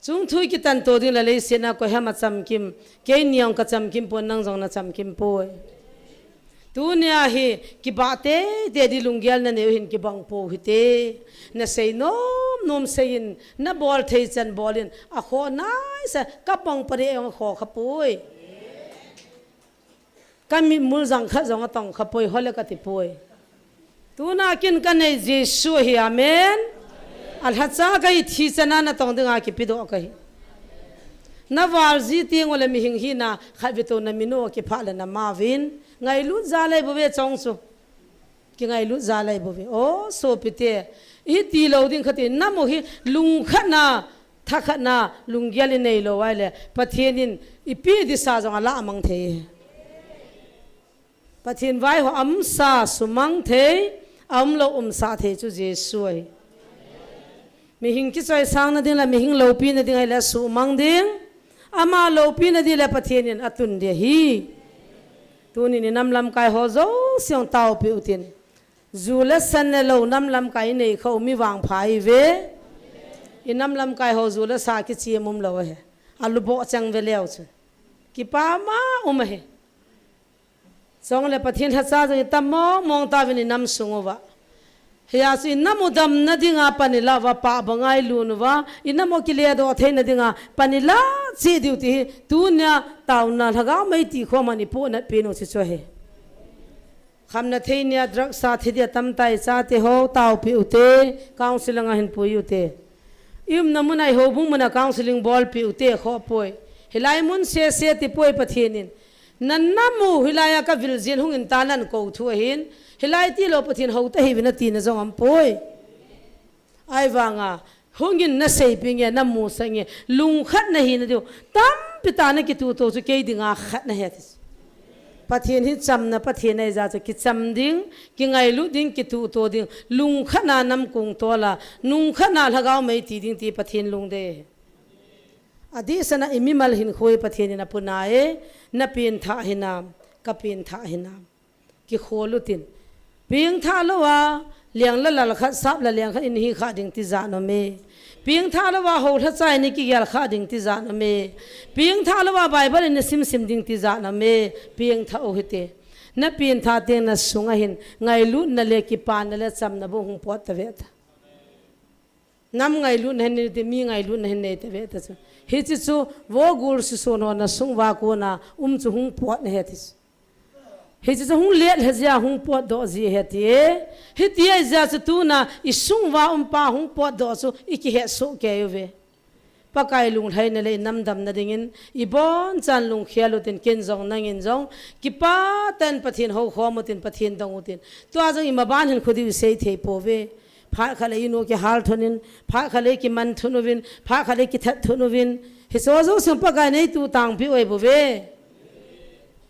Chung thu kitan to ding la leiset na koi ham a chamkim, kei niang ka chamkim pon nang jong na chamkim poi. Tunia hi, kibah tete di lunggel na neu hin kibang po hite. Na sei nom nom sei in, na bol thei chan bol in, a kho nai sa, ka pang pare ong kho kha poi. Ka mitmul jang khat jong a tong kha poi, hole ka ti poi. Tuna kin ka nei Jesu hi, amen. A lhacha ka hi thi chana na tong dinga kipi doh ka hi. Na val ji ting ole mihing hi na khat ve to na mino kipha le na mavin. Ngailut ja lei bove chong chu. Kingailut ja lei bove. O, sopite. I ti lo ding khati. Namo hi lungkhatna, thakhatna, lunggel i nei lo ai le. Pathen in ipi disa jong a la amang thei. Pathen vai ho amsa sumang thei, a um lo umsa thei chu Jesu ahi. Mihing kichoi sang na ding la, mihing lopi na ding ahi le sumang ding. Ama loupina ding le Pathen in atun ding ahi. Tunin inam lamkai ho jouse taopi utin. Ju le san le lou nam lamkai inei khou mi vangpha ive. Inam lamkai ho ju le sa kichim umlou ahi. Aluboh chang ve leu chu. Kipa ma um ahi. Chule Pathen lhacha jong itam mong mong tauvin inam sung uva. Hijeh chun inam u damna dinga pan ilah uva, pah banga ilun uva, inam u kiledoh theina dinga pan ilah cheh diu ti hi, tunia taona lhagao mei ti khom a ipohnat pen u chu chu ahi. Khamna thei nia drug sa thi dia tamtah i chate ho taopi ute, counseling a hin pui ute. I umna mun a i houbung mun a counseling bolpi ute, khoh poi. Hilai mun sese ti poi Pathen in. Na nam u hilai a ka vil jin hung in ta nan kou thu ahin. Hilai tilou Pathen hou ta hi vin ati na jong um poi. Ahivanga, hungin na seipi nge, na musa nge, lungkhat na hina diu. Tampi tah na kituto chu kei dinga khat na he ati chu. Pathen hi chamna Pathen ahi jeh chu kicham ding, kingailut ding, kituto ding, lungkhat na nam kong tola, lungkhat na lhagao mei ti ding ti Pathen lungdei. Adeh sanga i mimal hinkho hi Pathen in apuna e, na pengthah hinam, ka pengthah hinam. Kikhol utin. Pengthah louva, leng le lal khat, sap le leng khat in hi kha ding ti jat nom e. Pengthah louva, hou lhacha in kigel kha ding ti jat nom e. Pengthah louva, Bible in sim sim ding ti jat nom e. Pengthah u hite. Na pengthah teng na sunga hin, ngailutna le kipana le chamna bou hung pot ta ve ta. Nam ngailutna hin nei te, mi ngailutna hin nei te ve ta chu. Hiche chu, vo gul susun ho na sung uva kona, um chu hung pot na he ti chu. Hiche chu hung let lha jia hung potdoh ji ahi ti e. Hiti ahi jeh chu tuna i sung uva um pa hung potdoh chu i kihet soh kei uve. Pakai lunglhaina le i nam damna dingin i bonchan lungkhel utin ken jong nangin jong kipah tah in Pathen hou khom utin Pathen dong utin. Tua jong i maban hin khu diu i sei thei pouve. Phat khat le i nu kihal thun in, phat khat le i kiman thun uvin, phat khat le i kithat thun uvin. Hiche jouse Pakai in eituh tangpi u ahi bouve.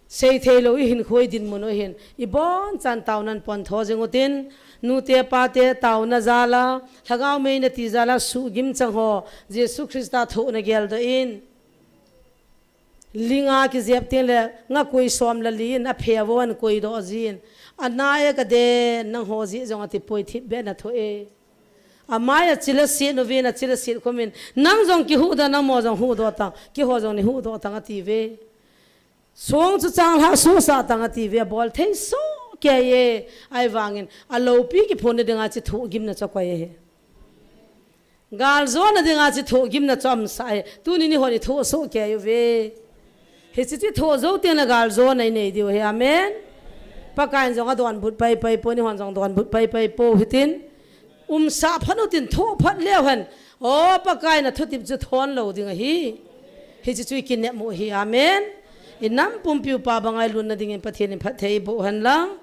Sei thei lou i hinkho i dinmun u hin, i bonchan taonan pon tho jing utin, nute pate taona jal a, lhagao mei na ti jal a, suhgim chang ho, Jesu Christa thoh na geldoh in. Ling a kijep teng le, nga koi som le li in, aphe vo an koi doh jin. Ana e ka den, nangho jeh jong ati poi thipbeh na thoh e. Amai a chil a sit uvin, a chil a sit khum in, nang jong kihuhdoh, nangho jong huhdoh tang, keiho jong nei huhdoh tang ati ve. Song chu changlhah suhsah tang ati ve, abol thei soh kei e, ahivangin, aloupi kiphonna dinga chu thohgimna chu akoi ahi. Galjona dinga chu thohgimna chu aumsah ahi, tuni ni hon i thoh soh kei uve. Hiche chu i thoh jou teng le galjona i nei diu ahi, amen. Pakai in jong adonbut paipai pou, nei hon jong donbut paipai pou hitin. Umsah phat utin thoh phat leu hen. O Pakai na thutep chu thon lou ding ahi. Hiche chu i kinep u ahi. Amen. I nam pumpiu pa banga i lutna dingin Pathen in phatthei eiboh hen lang.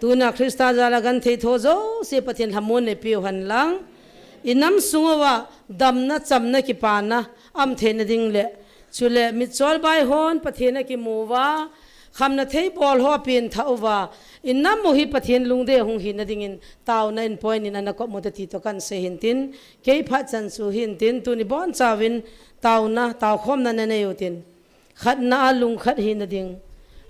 Tuna Christa jal a genthei tho jouse Pathen lhamon neipiu hen lang. I nam sung uva damna, chamna, kipana aum theina ding le. Chule mitchol bai hon Pathen akimu uva. Khamna thei bol ho apengthah uva, i nam u hi Pathen lungdei hung hina dingin, taona in point in ana kop u te ti toh kan sei hin tin, kei phat chan chu hin tin, tuni bonchauvin taona, taokhomna na nei utin. Khatna a lungkhat hina ding.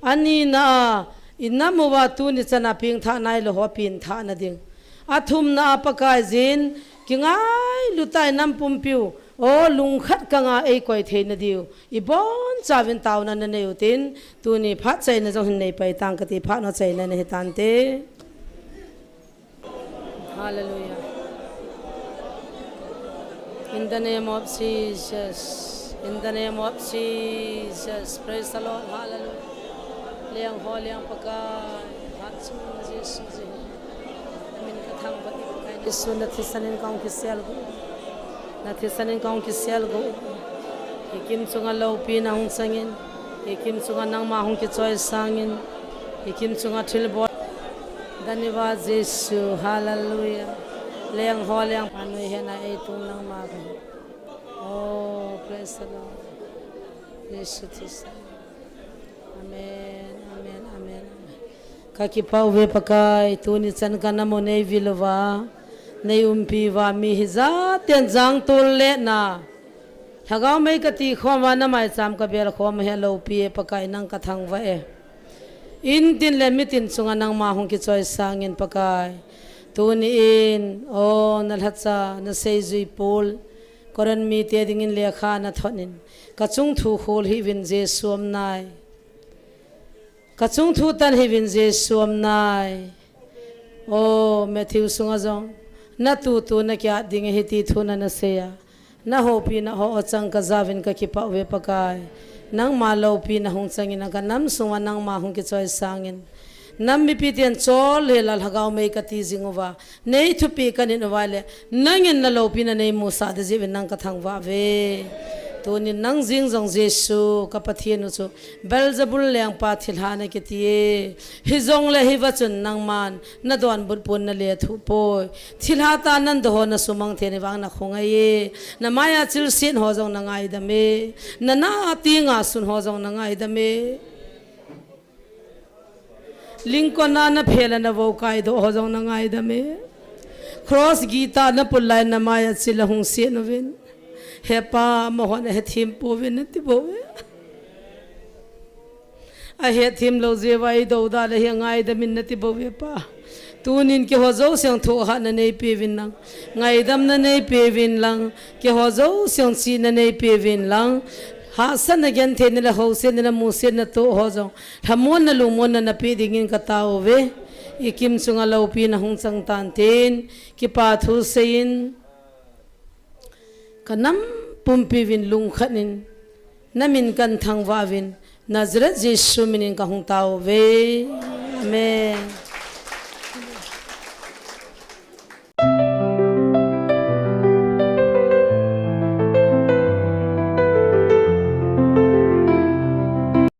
Anina a, i nam uva tuni chan a pengthah nailou ho pengthah na ding. Athumna a Pakai jin, kingailut tah in nam pumpiu, o lungkhat kanga eikoi theina diu. I bonchauvin taona na nei utin, tuni phat chaina jong hin nei pai tang kati, phat ho chaina na hi tante. Hallelujah. In the name of Jesus. In the name of Jesus. Praise the Lord. Hallelujah. Leng ho leng Pakai. Phat chung Jesu Jesu. Amen. Ka thangvah in Pakai Jesu na thisan in kahung kisel got. Na thisan in kahung kisel got. I kim chunga loupina hung chang in. I kim chunga nangma hung kichoisang in. I kim chunga thilbol. Daniva Jesu, hallelujah. Leng ho leng. Anoi hena eitung nangma ka. Oh, praise the Lord. Jesu thisan. Amen, amen, amen, amen. Ka kipah uve Pakai, tuni chan ka nam u nei vil uva, nei umpi uva mi hijat ten jangtol le na. Lhagao mei kati khom uva, na maicham kabel khom uva hi aloupi e Pakai, nang kathangvah e. Intin le mitin chunga nangma hung kichoi sangin Pakai, tuni in, o, na lhacha, na seijui pol, Corinth mite dingin lekha nathot in, kachung thu khol hih uvin Jesu aum nai. Kachung thu tan hih uvin Jesu aum nai. O, Matthew sunga jong, na tutu na kiat ding ahi ti thu nana sei a, na houpina ho achang kajauvin kakipah uve Pakai. Nangma loupina hung changin, kanam sunga nangma hung kichoi sangin, nam mipiten chol hel a Lhagao mei kati jing uva, nei thupeh kanei uva le, nangin na loupina nei musah ding jeh uvin nang kathangvah uve. Tunin nang jeng jong Jesu ka Pathen u chu, Beelzebul lengpa thilha na kiti e. Hijongle hiva chun nangman na donbut pon na lethuh poi. Thilha tah nan do ho na sumang thei in vang na khongai e. Na maiya chilset ho jong na ngaidam e. Na na tinga sun ho jong na ngaidam e. Lingkon a na phel a na vou kaidoh ho jong na ngaidam e. Cross gita na pul lai na maiya chil a hung set uvin, He Pa, amahon ahethem pouvin nati bou e. Ahethem lou jeh uva eidou da le hi angaidam in nati bou e Pa. Tunin keiho jouse jong thohhat na neipeuvin lang, ngaidam na neipeuvin lang, keiho jouse jong chihna neipeuvin lang, hahsatna, gentheina le housetna le musetna toh ho jong lhamonna lungmonna napeh dingin katao uve. I kim chunga loupina hung chang tan tin, kipa thu seiyin, kanam pumpi uvin lungkhat in, na min kathangvah uvin, Nazareth Jesu minin kahung tao uve. Amen.